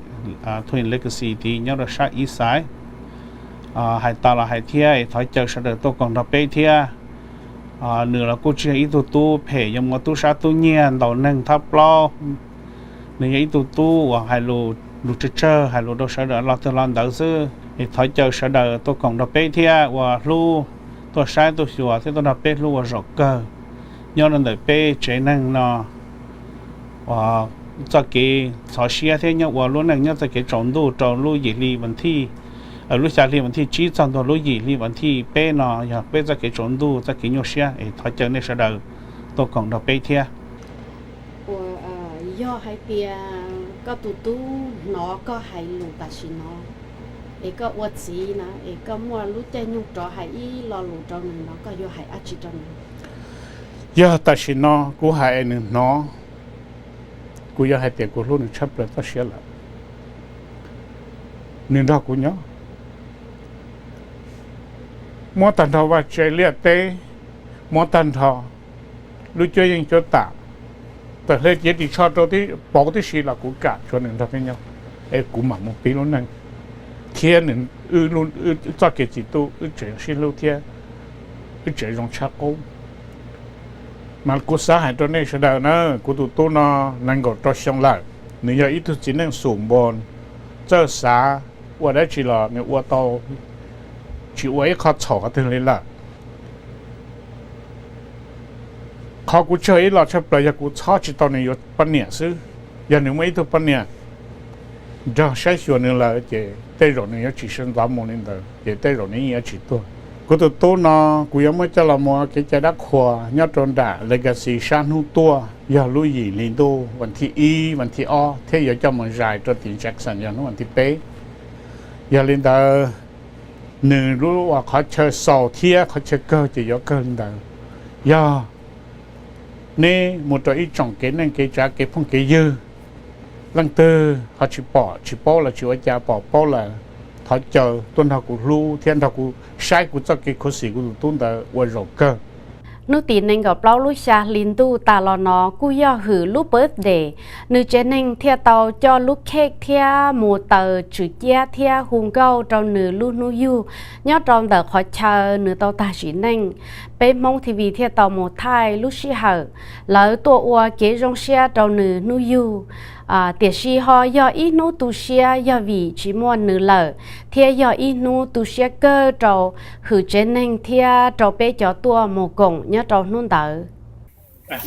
Twin Legacy tid nyob rau sab East Side. Hais tas los hais thiab es thov caw sawv daws tuaj koom nrog peb thiab. Nws los kuj tsis yog ib tug tub phem yuav mus ua tub sab tub nyiag ntaus neeg thab plaub. Nws yog ib tug tub uas hais lus, lus tsawg tsawg, hais lus rau sawv daws los twg los ntawd xwb. Es thov caw sawv daws tuaj koom nrog peb thiab ua hlub, tuaj saib tuaj xyuas thiab tuaj nrog peb hlub ua zaum kawg nyob rau ntawm peb tsev neeg no. Uas txoj kev ntxhov siab thiab nyob ua lub neej nyob txoj kev tsaus ntuj rau lub yim hli vas thij, lub xya hli vas thij tsib txog ntua lub yim hli vas thij peb no yog peb txoj kev tsaus ntuj, txoj kev nyuaj siab es thov caw nej sawv daws tuaj koom nrog peb thiab. Ua, yog hais tias koj tus tub hnov koj hais lus tam sim no, es koj ua txiv na, es koj muaj lub caij nyoog rov hais ib lo lus rau nws no, koj yuav hais dab tsi rau nws? Yog tam sim no kuv hais es nws hnov, kuv yuav hais tias kuv hlub nws tshaj plaws txoj sia lawm. Nws nrog kuv nyob, muab tag nrho vaj tse liaj teb, muab tag nrho lub cuab yeej cuab tam, tawm hle cev ris tsho rau pauv tib si los kuv kam tshuav nws nrog peb nyob, es kuv mam mus pib lub neej thiab nws. Txoj kev txiv tub wb tseem sib hlub thiab wb tseem zoo tshaj qub. Mas kuv xav hais rau nej sawv daws na, kuv tus tub no nees nkaum rau xyoo lawm, nws yog ib tug txiv neej xum npo, txawj xav, ua dab tsi los nws ua tau, tsis ua ib qho txhaum qhov twg li lawm. Qhov kuv tsaug ib los tshaj plaws yog kuv txhob tsis tau nws yuav poj niam xwb. Yog nws muaj ib tug poj niam nrog saib xyuas nws lawm ces tej zaum nws yuav tsis sawv ntxov mus li ntawd, ces tej zaum nws yeej yuav tsis tuag. Kuv tus tub no kuv yuav muab coj los mus kev cai dab qhuas nyob rau nram Legacy sab hnub tuaj, yog lub yim hli ntuj vas thij ib, vas thij ob, thiab yuav coj mus zais rau tim Jackson yog hnub vas thij peb. Yog li ntawd, nws lub uas qhov chaw xaus thiab qhov chaw kawg ces yuav kawg li ntawd. Yog neb mus rau ib tsoom kev neej kev tsav kev phooj kev ywg, leej twg ho tsis pom tsis paub los tsis ua cas, pom paub lawm, thov caw tuaj nrog kuv hlub thiab nrog kuv saib kuv txoj kev khuv xim kuv tus tub ntawd ua zaum kawg. Hnub tim nees nkaum plaub lub xya hli ntuj tas los no kuj yog Hwm lub birthday, nws tsev neeg thiaj tau coj lub cake thiab mus taws tswm ciab thiab hu nkauj rau nws lub hnub yug nyob rau ntawm qhov chaw nws tau tag sim neej. Peb Hmoob T V thiaj tau mus thaij lub sij hawm lawv tuaj ua kev zoo siab rau nws hnub yug. Tiam sis ho yog ib hnub tu siab yog vim tsis muaj nws lawm, thiab yog ib hnub tu siab kawg rau Hwm tsev neeg thiab rau peb cov tuaj mus koom nyob rau hnub ntawd.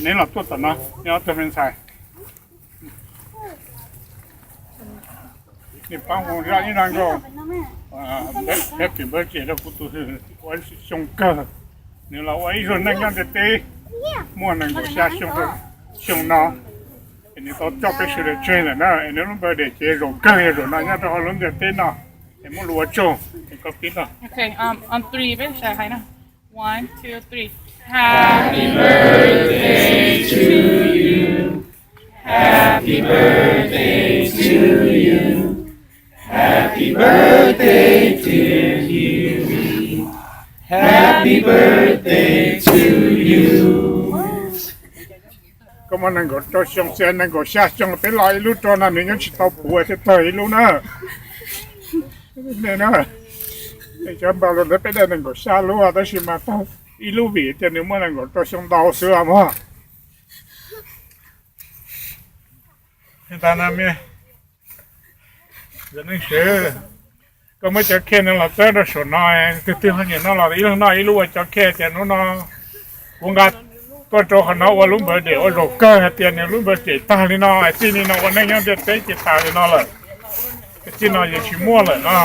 Neb los tuaj tom no, neb ob tug me ntxhais, neb pab hu zaj ib nrab nkaus, happy birthday rau kuv tus Hwm, ua xyoo kawg, nws los ua ib zaug neej nyob ntiaj teb muaj nees nkaum xya xyoo, xyoo no, es nws tau coj peb sawv daws tseg lawm na, es nws lub birthday ces zaum kawg yog zaum no nyob rau hauv lub ntiaj teb no, es muab lus ua tsaug, es koj pib no. One, two, three. Happy birthday to you. Happy birthday to you. Happy birthday, dear Hughie. Happy birthday to you. Koj muaj nees nkaum rau xyoo, txij nees nkaum xya xyoo peb los ib lub rau no nws nyob tsis tau puv thiaj tawg ib lub na. Cov npawg los ntawd peb de nees nkaum xya lub tab sis mas tawg ib lub vim tias nws muaj nees nkaum rau xyoo ntau xwb mog. Koj muab cov cake no los txawb rau saum no, twg twg ho nyiam noj los ib leeg noj ib lub ua cov cake tias hnub no kuv nqa Tuaj rau qhov no ua lub npawv dem ua zaum kawg hais tias nws lub npawv dem tag li no, txij li no ua neej nyob ntiaj teb ces tas li no lawm. Txij no yeej tsis muaj lawm no.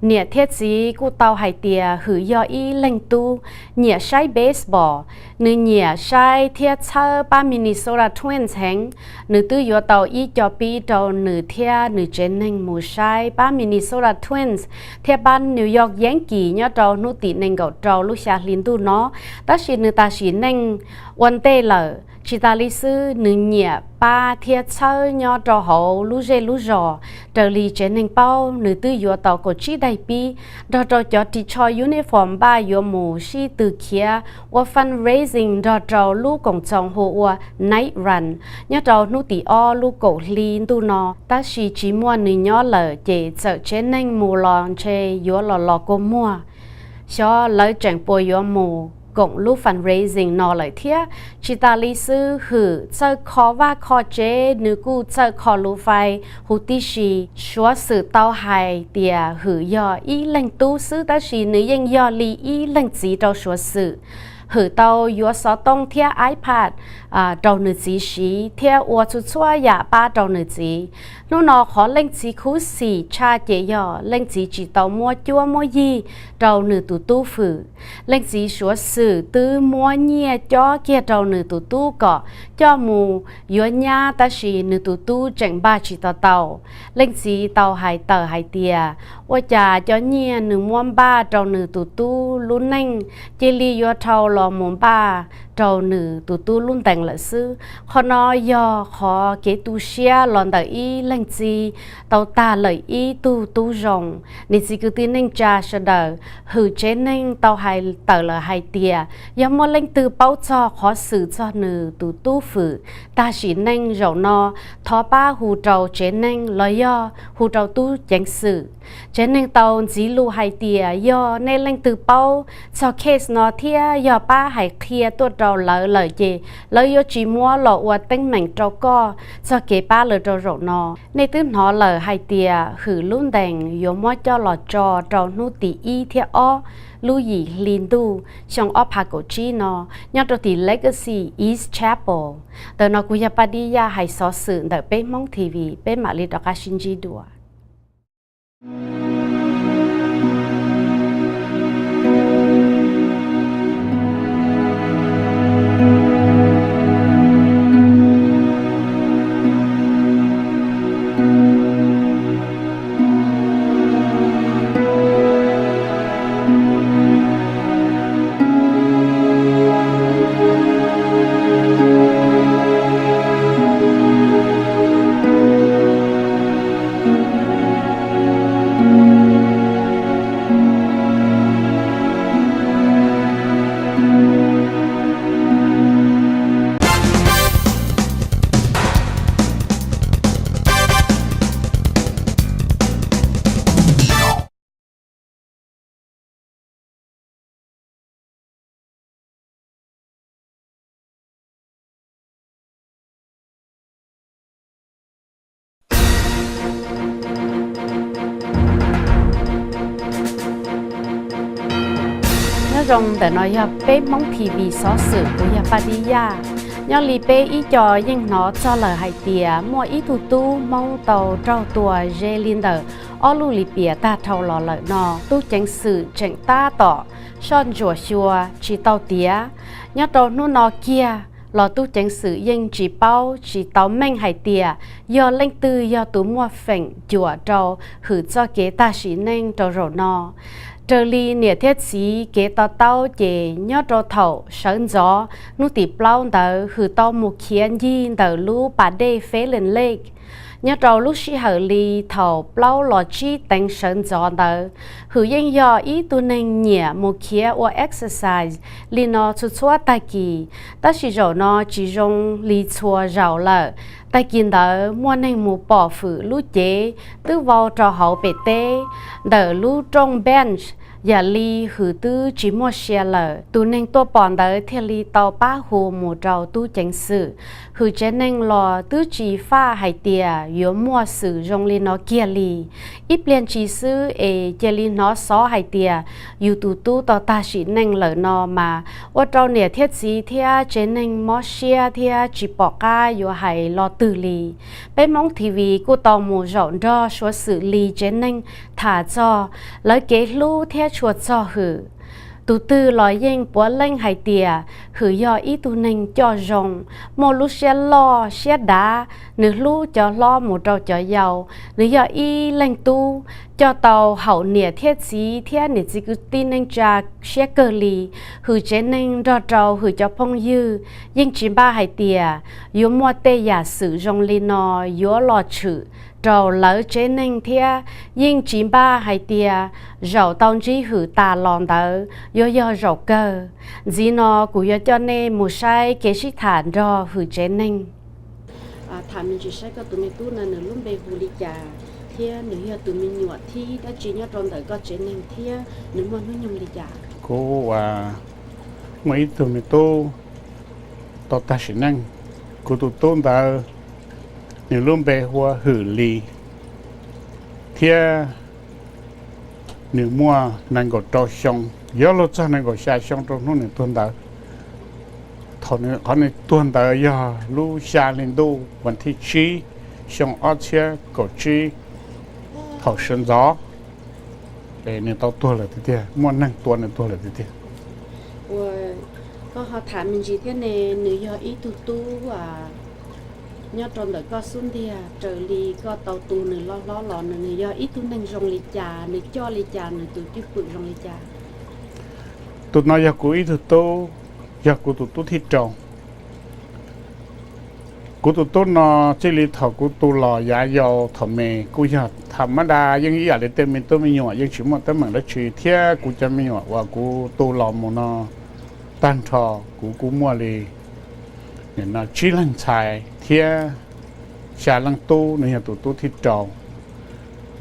Niam thiab txiv kuj tau hais tias Hwm yog ib leeg tub nyiam saib baseball, nws nyiam saib thiab txhawb pab Minnesota Twins heev. Nws twb yuav tau ib co pib rau nws thiab nws tsev neeg mus saib pab Minnesota Twins thiab pab New York Yankees nyob rau hnub tim nees nkaum rau lub xya hli ntuj no, tab sis nws tas sim neej ua ntej lawm. Tsis tas li xwb, nws nyiam pab thiab txhawb nyob rau hauv lub zej lub zos. Raws li tsev neeg paub, nws twb yuav tau kaum tsib daim pib nrog rau cov ris tsho uniform npaj yuav mus sib tw khiav ua fundraising nrog rau lub koom txoos hu ua Night Run nyob rau hnub tim ob lub kaum hli ntuj no, tab sis tsis muaj nws nyob lawm ces txawm tsev neeg mus los ntshe yuav los los kua muag. Xyov lawv tseem puas yuav mus koom lub fundraising no lawm thiab. Tsis tas li xwb, Hwm txawj kho vaj kho tsev, nws kuj txawj kho lus fais huv tib si. Suav xwm tau hais tias Hwm yog ib leeg tub xwb tab sis nws yeej yog li ib leeg txiv rau Suav xwm. Hwm tau yuav xov tooj thiab iPad rau nws txiv siv thiab ua txhua txhua yam pab rau nws txiv. Hnub no qhov leej txiv khuv xim tshaj ces yog leej txiv tsis tau muab cuab muab yig rau nws tus tub Hwm. Leej txiv Suav xwm twb muab nyiaj cob kiag rau nws tus tub kom coj mus yuav nyab tab sis nws tus tub tseem npaj tsis tau tau. Leej txiv tau hais tawm hais tias ua cas cov nyiaj nws muab npaj rau nws tus tub lub neej cia li yuav dhau los mus npaj rau nws tus tub lub ntees lawm xwb. Qhov no yog qhov kev tu siab los ntawm ib leej txiv tau tag lawm ib tug tub zoo. Niam txiv kwv tij neej tsa sawv daws, Hwm tsev neeg tau hais tawm lawm hais tias yog muaj leej twg paub txog qhov xwm txog nws tus tub Hwm tag sim neej zaum no, thov pab hu rau tsev neeg los yog hu rau tub ceev xwm. Tsev neeg tau ntxiv lus hais tias yog nej leej twg paub txog case no thiab yog pab hais qhia tuaj rau lawv lawm ces lawv yuav tsis muab los ua teeb meem rau koj txog kev pab lawv rau zaum no. Nej twb hnov lawm hais tias Hwm lub ntees yuav muab coj los tso rau hnub tim ib thiab ob lub yim hli ntuj xyoo ob phav kaum tsib no nyob rau tim Legacy East Chapel. Ntawm no kuv yog Paj Dib Yaj hais xov xwm ntawm Peb Hmoob T V, peb mam li rov qab sib ntsib dua. Nyob zoo, ntawm no yog Peb Hmoob T V xov xwm, kuv yog Paj Dib Yaj. Nyob li peb ib co yeej hnov txog lawm hais tias muaj ib tug tub Hmoob tau raug tua ze li ntawm ob lub lis piam tag dhau los lawm no. Tub ceev xwm tseem tab tom soj ntsuam xyuas tsis tau tiav. Nyob rau hnub no kiag los tub ceev xwm yeej tsis paub tsis tau meej hais tias yog leej twg yog tus muaj feem cuam rau Hwm txoj kev tag sim neej rau zaum no. Raws li niam thiab txiv kev to taub ces nyob rau thaum sawv ntxov hnub tim plaub ntawd Hwm tau mus khiav ncig ntawm lub pas dej Falen Lake. Nyob rau lub sij hawm li thaum plaub los tsib teev sawv ntxov ntawd, Hwm yeej yog ib tug neeg nyiam mus khiav ua exercise li no txhua txhua tag kis, tab sis zaum no tsis zoo li txhua zaus lawm. Tag kis ntawd muaj neeg mus pom hwm lub cev twb vau rau hauv pem teb ntawm lub rooj bench, yam li hwm twb tsis muaj sia lawm. Tus neeg tuaj pom ntawd thiaj li tau pab hu mus rau tub ceev xwm. Hwm tsev neeg los twb tsis faj hais tias yuav muaj xwm zoo li no kiag li. Ib pliag ntsis xwb es cia li hnov xov hais tias yus tus tub tau tag sim neej lawm no mas ua rau niam thiab txiv thiab tsev neeg mob siab thiab tsis pom qab yuav hais lo twg li. Peb Hmoob TV kuj tau mus zaum nrog suav xwm li tsev neeg tham txog lawv kev hlub thiab tshua txog hwm. Tus twg los yeej puav leej hais tias hwm yog ib tug neeg coj zoo, muaj lub siab loj siab dav, nws hlub cov hlob mus rau cov yau, nws yog ib leeg tub coj tau haum niam thiab txiv thiab niam txiv kwv tij neej tsa siab kawg li. Hwm tsev neeg nrog rau hwm cov phooj ywg yeej tsis npaj hais tias yuav muaj tej yam xwm zoo li no yuav los tshwm rau lawv tsev neeg thiab yeej tsis npaj hais tias zaum tau ntsib hwm tas los ntawd yuav yog zaum kawg. Ntxiv no kuv yuav coj nej mus saib kev sib tham nrog hwm tsev neeg. Tham me ntsis saib koj tus me tub no nws lub npe hu li cas thiab nws yog tus me nyuam thib dab tsi nyob rau ntawm koj tsev neeg thiab nws muaj hnub nyoog li cas? Kuv muaj ib tug me tub tau tag sim neej. Kuv tus tub ntawd nws lub npe hu ua Hwm Lis thiab nws muaj nees nkaum rau xyoo, yuav luag txog nees nkaum xya xyoo rau hnub nws tuag ntawd. Thaum nws, qhov nws tuag ntawd yog lub xya hli ntuj vas thib tsib xyoo ob txhiab kaum tsib thaum sawv ntxov. Nws tau tuag lawm tiag tiag, muaj neeg tua nws tuag lawm tiag tiag. Ua, koj ho tham me ntsis thiab ne, nws yog ib tug tub nyob rau ntawm koj xub ntiag, raws li koj tau tu nws loj hlob los nws yog ib tug neeg zoo li cas, nws coj li cas, nws tus cwj pwm zoo li cas? Tus no yog kuv ib tug tub, yog kuv tus tub thib rau. Kuv tus tub no txij li thaum kuv tu los yav yau thaum me kuj yog tham mab da yeej ib yam li tej me tub me nyuam yeej tsis muaj teeb meem dab tsi thiab kuv cov me nyuam uas kuv tu los mus no tag nrho kuv kuj muaj li nim no tsib leeg ntxhais thiab xya leej tub, nws yog tus tub thib rau.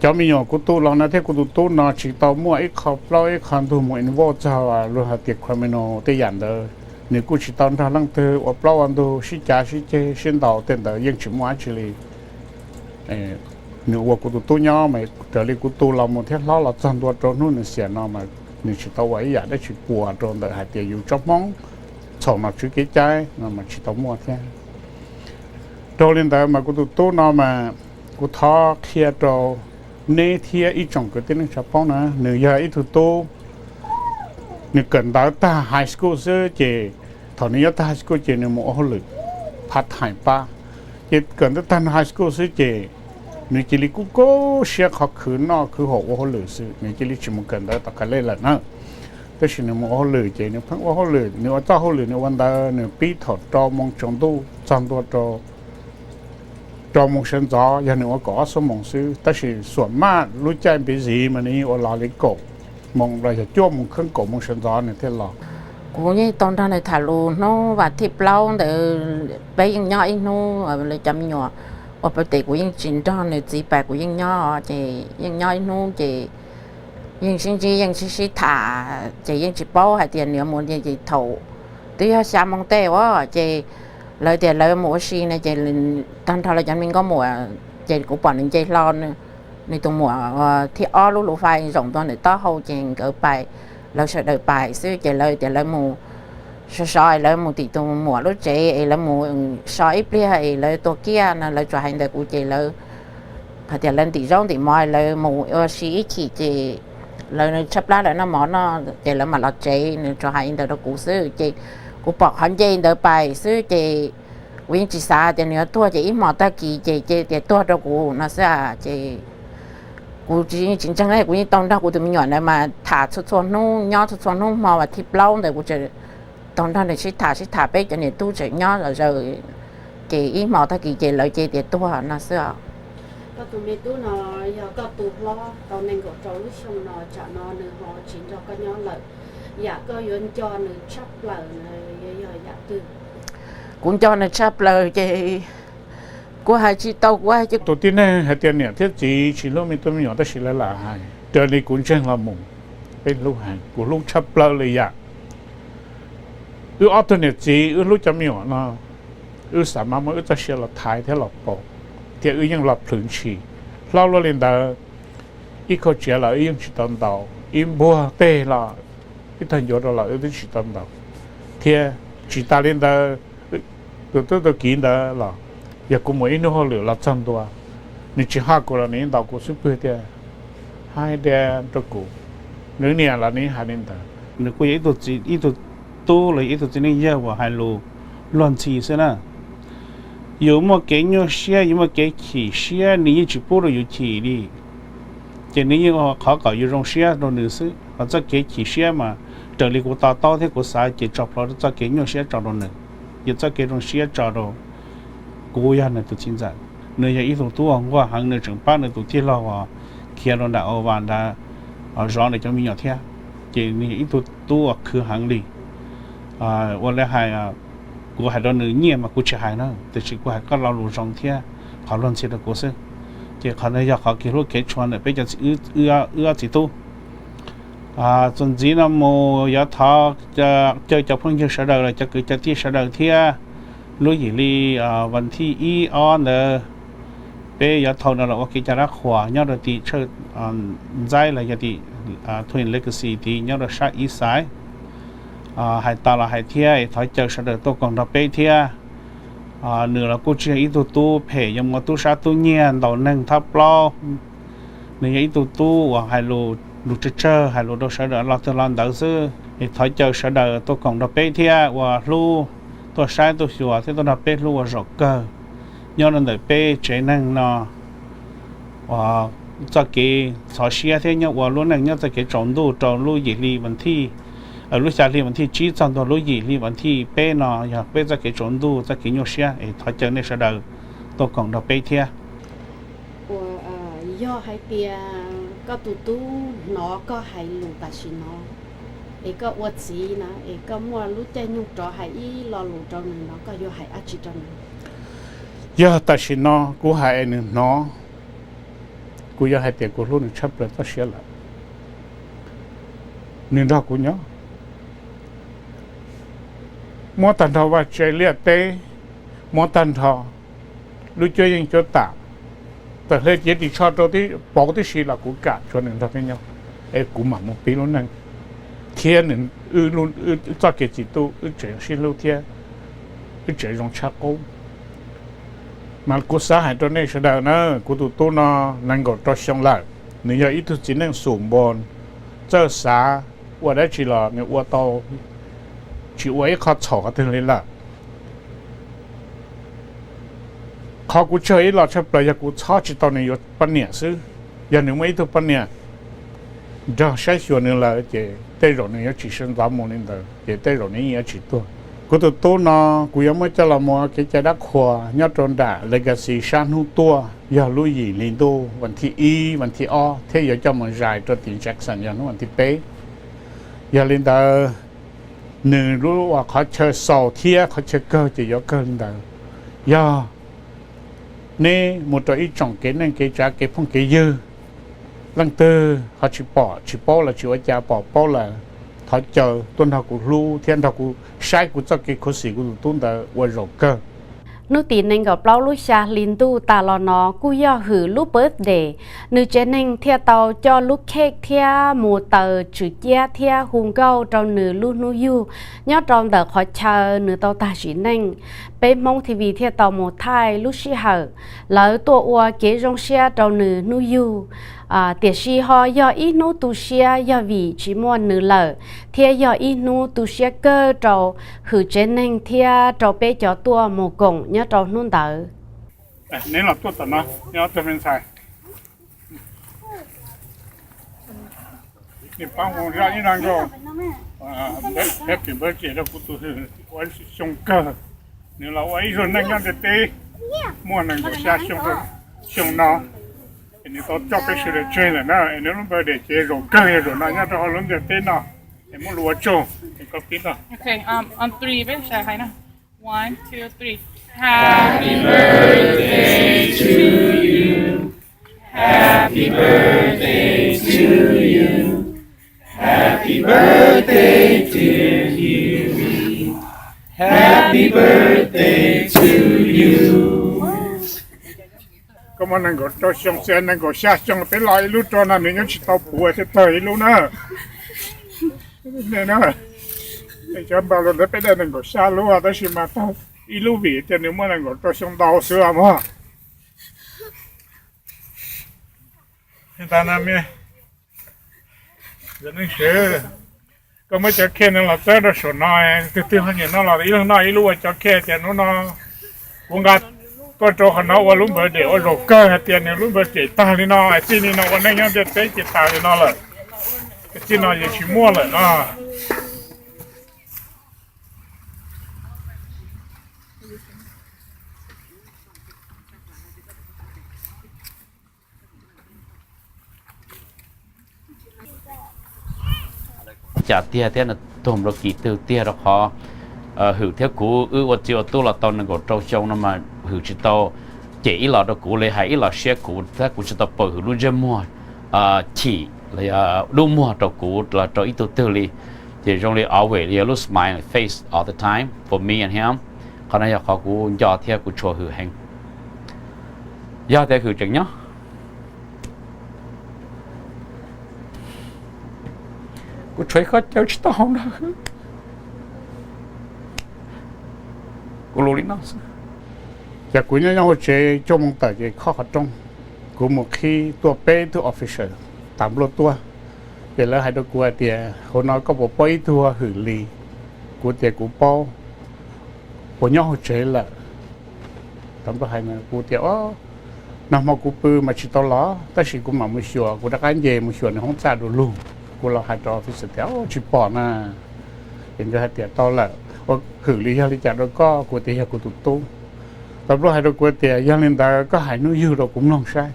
Cov me nyuam kuv tu los no thiab kuv tus tub no tsis tau muaj ib qho plaub ib qho ntug mus involve txog luag hais tias criminal tej yam ntawd. Nws kuj tsis tau nrog leej twg ua plaub ua ntug sib cav sib ceg sib ntaus tej ntawd yeej tsis muaj dab tsi li. Nws ua kuv tus tub nyob mas raws li kuv tu los mus thiab hlob los txog ntua rau hnub nws xiam no mas nws tsis tau ua ib yam dab tsi puas rau ntawm hais tias yus tsob Hmoob txhaum nom tswv kev cai no mas tsis tau muaj thiab. Rau li ntawd mas kuv tus tub no mas kuv thov qhia rau neb thiab ib tsoom kwv tij neej tsa paub na, nws yog ib tug tub, nws kawm ntawv tag high school xwb ces thaum nws yuav tag high school ces nws mus ua hauj lwm part time pab. Ces kawm ntawv tag high school xwb ces nws cia li kub kub siab qhov khwv noj khwv haus ua hauj lwm xwb, nws cia li tsis mus kawm ntawv tom college lawm na. Tab sis nws mus ua hauj lwm ces nws pheej ua hauj lwm, nws ua txoj hauj lwm nws ua ntawd nws pib thaum rau moos tsaus ntuj txog ntua rau rau moos sawv ntxov, yog nws ua kaum ob xuab moos xwb, tab sis xuam maj lub caij npiv ziv mas nws yeej ua los li kaum moos los yog cuaj moos kheeb kaum moos sawv ntxov nws thiaj los. Kuv yeej tau nrog nws tham lus hnub vas thib plaub ntawd, peb yeej nyob ib hnub, lawv cov me nyuam ua pab tes kuv yeej tsis nrog nws txiv pais, kuv yeej nyob ces yeej nyob ib hnub ces yeej sib ntsib yeej sib sib tham ces yeej tsis paub hais tias nws yuav mus ces thaum twb yog xya moos tej ua ces lawv tias lawv mus ua si no ces tag nrho lawv cov me nkauj muam ces kuv pom nws nce hlo nws tus muam thib ob lub lus fais zaum ntua ntawm taub hau ces nkawd pais, lawv sawv daws pais xwb ces lawv tias lawv mus sov sov es lawv mus tim tus muam lub tsev es lawv mus so ib pliag es lawv tua kiag no lawv tsuas hais ntawd kuv ces lawv hais tias lawv ntim zaub ntim mov lawv mus ua si ib chim ces lawv tshaj plab lawv noj mov no ces lawv mam los tsev, nws tsuas hais ntawd rau kuv xwb ces kuv pom qhov nce ntawd pais xwb ces kuv yeej tsis xav tias nws yuav tuag ces ib hmo tag kis ces cia tias tuag rau kuv no xwb ces kuv tsis ntseeg, kuv yeej tau nrog kuv tus me nyuam ntawd mas tham txhua txhua hnub, nyob txhua txhua hnub, hmo vas thib plaub ntawd kuv tau nrog nws sib tham sib tham, peb cov niam tub tseem nyob zom zaws ces ib hmo tag kis ces lawv cia tias tuag no xwb os. Koj tus me tub no yog koj tus hlob tau nees nkaum rau lub xyoo no, tsam no nws ho tsis nrog koj nyob lawm, yam koj yuav nco nws tshaj plaws yog yam twg? Kuv nco nws tshaj plaws ces Kuv hais tsis tau, kuv hais tus tib neeg hais tias niam thiab txiv tsis hlub me tub me nyuam tab sis lawv lam hais, raws li kuv ntseeg los mus, peb hlub heev, kuv hlub tshaj plaws li yam. Wb ob tug niam txiv wb hlub cov me nyuam no, wb xav mas muab wb txoj sia los thaiv thiab los paum, thiab wb yeej los plhws ntshis. Hlob luaj li ntawd, ib kauj txiav los wb yeej tsis tau ntaus, ib npuag teg los ib tag ncuav rau los wb twb tsis tau ntaus. Thiab tsis tas li ntawd, tus tub tus kiv ntawd los yog kuv mus ib hnub hauj lwm los txog ntua, nws tsis haj kuv los nws yeej ntaus kuv xub pwg tias, hais tias rau kuv, nws niam los nws hais li ntawd. Nws kuj yog ib tug tub los yog ib tug txiv neej yawg uas hais lus luag ntxhi xwb na. Yus muaj kev nyuaj siab, yus muaj kev chim siab, nws yeej tsis pub rau yus chim li. Ces nws yeej ua qhov kom yus zoo siab rau nws xwb. Hos txoj kev chim siab mas raws li kuv to taub thiab kuv xav ces tso plhuav txoj kev nyuaj siab tso rau nws, yog txoj kev zoo siab tso rau kuv yog nws tus txiv ntxawm. Nws yog ib tug tub uas nquag heev, nws tseem pab nws tus tij laug uas khiav rau nram Ua Vas ntawd zov nws cov me nyuam thiab. Ces nws yog ib tug tub uas khwv heev li. Ua li hais, kuv hais rau nws nyiaj mas kuv tsis hais na, tiam sis kuv hais koj lo lus zoo thiab qhov luag ntxhi rau kuv xwb. Ces qhov no yog qhov kev hlub kev tshua ntawm peb cov txiv, wb ob txiv tub. Txuas ntxiv no mus yuav thov caw cov phooj ywg sawv daws los cov kwv cov tij sawv daws thiab, lub yim hli vas thij ib ob ntawd peb yuav thau no los ua kev cai dab qhuas nyob rau tim Tshawj Ntxaib los yog tim Twin Legacy tid nyob rau sab East Side. Hais tas los hais thiab es thov caw sawv daws tuaj koom nrog peb thiab. Nws los kuj tsis yog ib tug tub phem yuav mus ua tub sab tub nyiag ntaus neeg thab plaub. Nws yog ib tug tub uas hais lus, lus tsawg tsawg, hais lus rau sawv daws lo twg lo ntawd xwb. Es thov caw sawv daws tuaj koom nrog peb thiab ua hlub, tuaj saib tuaj xyuas thiab tuaj nrog peb hlub ua zaum kawg nyob rau ntawm peb tsev neeg no uas txoj kev ntxhov siab thiab nyob ua lub neej nyob txoj kev tsaus ntuj rau lub yim hli vas thij, lub xya hli vas thij tsib txog ntua lub yim hli vas thij peb no yog peb txoj kev tsaus ntuj txoj kev nyuaj siab es thov caw nej sawv daws tuaj koom nrog peb thiab. Ua, yog hais tias koj tus tub hnov koj hais lus tam sim no, es koj ua txiv na, es koj muaj lub caij nyoog rov hais ib lo lus rau nws no, koj yuav hais dab tsi rau nws? Yog tam sim no kuv hais es nws hnov, kuv yuav hais tias kuv hlub nws tshaj plaws txoj sia lawm. Nws nrog kuv nyob, muab tag nrho vaj tse liaj teb, muab tag nrho lub cuab yeej cuab tam, tawm hle cev ris tsho rau pauv tib si los kuv kam tshuav nws nrog peb nyob, es kuv mam mus pib lub neej, thiab nws, wb txoj kev txiv tub wb tseem sib hlub thiab wb tseem zoo tshaj qub. Mas kuv xav hais rau nej sawv daws na, kuv tus tub no nees nkaum rau xyoo lawm, nws yog ib tug txiv neej xum npo, txawj xav, ua dab tsi los nws ua tau, tsis ua ib qho txhaum qhov twg li lawm. Qhov kuv tsawg ib los tshaj plaws yog kuv txhob tsis tau nws yuav poj niam xwb. Yog nws muaj ib tug poj niam nrog saib xyuas nws lawm ces tej zaum nws yuav tsis sawv ntxov mus li ntawd, ces tej zaum nws yeej yuav tsis tuag. Kuv tus tub no kuv yuav muab coj los mus kev cai dab qhuas nyob rau nram Legacy sab hnub tuaj, yog lub yim hli ntuj vas thij ib, vas thij ob, thiab yuav coj mus zais rau tim Jackson yog hnub vas thij peb. Yog li ntawd, nws lub uas qhov chaw xaus thiab qhov chaw kawg ces yuav kawg li ntawd. Yog neb mus rau ib tsoom kev neej kev tsav kev phooj kev ywg, leej twg ho tsis pom tsis paub los tsis ua cas, pom paub lawm, thov caw tuaj nrog kuv hlub thiab nrog kuv saib kuv txoj kev khuv xim kuv tus tub ntawd ua zaum kawg. Hnub tim nees nkaum plaub lub xya hli ntuj tas los no kuj yog Hwm lub birthday. Nws tsev neeg thiaj tau coj lub cake thiab mus taws tswm ciab thiab hu nkauj rau nws lub hnub yug nyob rau ntawm qhov chaw nws tau tag sim neej. Peb Hmoob T V thiaj tau mus thaij lub sij hawm lawv tuaj ua kev zoo siab rau nws hnub yug. Tiam sis ho yog ib hnub tu siab yog vim tsis muaj nws lawm, thiab yog ib hnub tu siab kawg rau Hwm tsev neeg thiab rau peb cov tuaj mus koom nyob rau hnub ntawd. Neb los tuaj tom no, neb ob tug me ntxhais, neb pab hu zaj ib zaj nkauj happy birthday rau kuv tus Hwm ua xyoo kawg. Nws los ua ib zaug neej nyob ntiaj teb muaj nees nkaum xya xyoo, xyoo no es nws tau coj peb sawv daws tseg lawm na, es nws lub birthday ces zaum kawg yog zaum no nyob rau hauv lub ntiaj teb no, es muab lus ua tsaug, es koj pib no. Happy birthday to you. Happy birthday to you. Happy birthday, dear Hughie. Happy birthday to you. Koj muaj nees nkaum rau xyoo, xyov nees nkaum xya xyoo peb los ib lub rau no, nws nyob tsis tau puv thiaj tawg ib lub na. Cov npau los ntawd peb dai nees nkaum xya lub, tab sis mas tawg ib lub vim tias nws muaj nees nkaum rau xyoo ntau xwb mog. Ntawd, Neej Swv, koj muab cov khej no los txawb rau saum no, tus twg ho nyiam noj los ib leeg noj ib lub ua cov khej tias hnub no kuv nqa koj rau qhov no ua lub birthday ua zaum kawg hais tias nws lub birthday tag li no, txij li no ua neej nyob ntiaj teb ces tas li no lawm, txij no yeej tsis muaj lawm no. Cas tiag thiab nws tuag rau kis twg tiag, rau qhov Hwm thiab kuv wb ua txiv ua tub los tau nees nkaum rau xyoo no mas Hwm tsis tau cem ib los rau kuv li, hais ib los siab kuv thiab, kuv tsis tau pom Hwm lub ntsej muag chim los yog dub muag rau kuv los rau ib tug twg li. Ces zoo li always yog lub smiling face all the time for me and him. Qhov no yog qhov kuv nco thiab kuv tshua Hwm heev. Yog tias Hwm tseem nyob, kuv tshuav ib qho caw tsis tau hau nrog Hwm. Kuv lus li no xwb. Ces kuv nyob nyob hauv tsev cuaj moos tawm ces khob qhov rooj, kuv mus qhib tuaj peb tug officer tas npluaj tuaj. Ces lawv hais rau kuv hais tias hauv no koj puas paub ib tug Hwm Lis? Kuv tias kuv paub, puas nyob hauv tsev lawm? Tas npluaj hais no kuv tias nag hmo kuv pw mas tsis tau los, tab sis kuv mam mus xyuas, kuv rov qab nce mus xyuas nws hoob txaj du lug. Kuv los hais rau officer tias tsis pom na. Ces nkawd hais tias tau lawm. Ua Hwm Lis yog li cas rau koj? Kuv tias yog kuv tus tub. Tas npluaj hais rau kuv tias yog li ntawd koj hais hnub yug rau kuv mloog saib.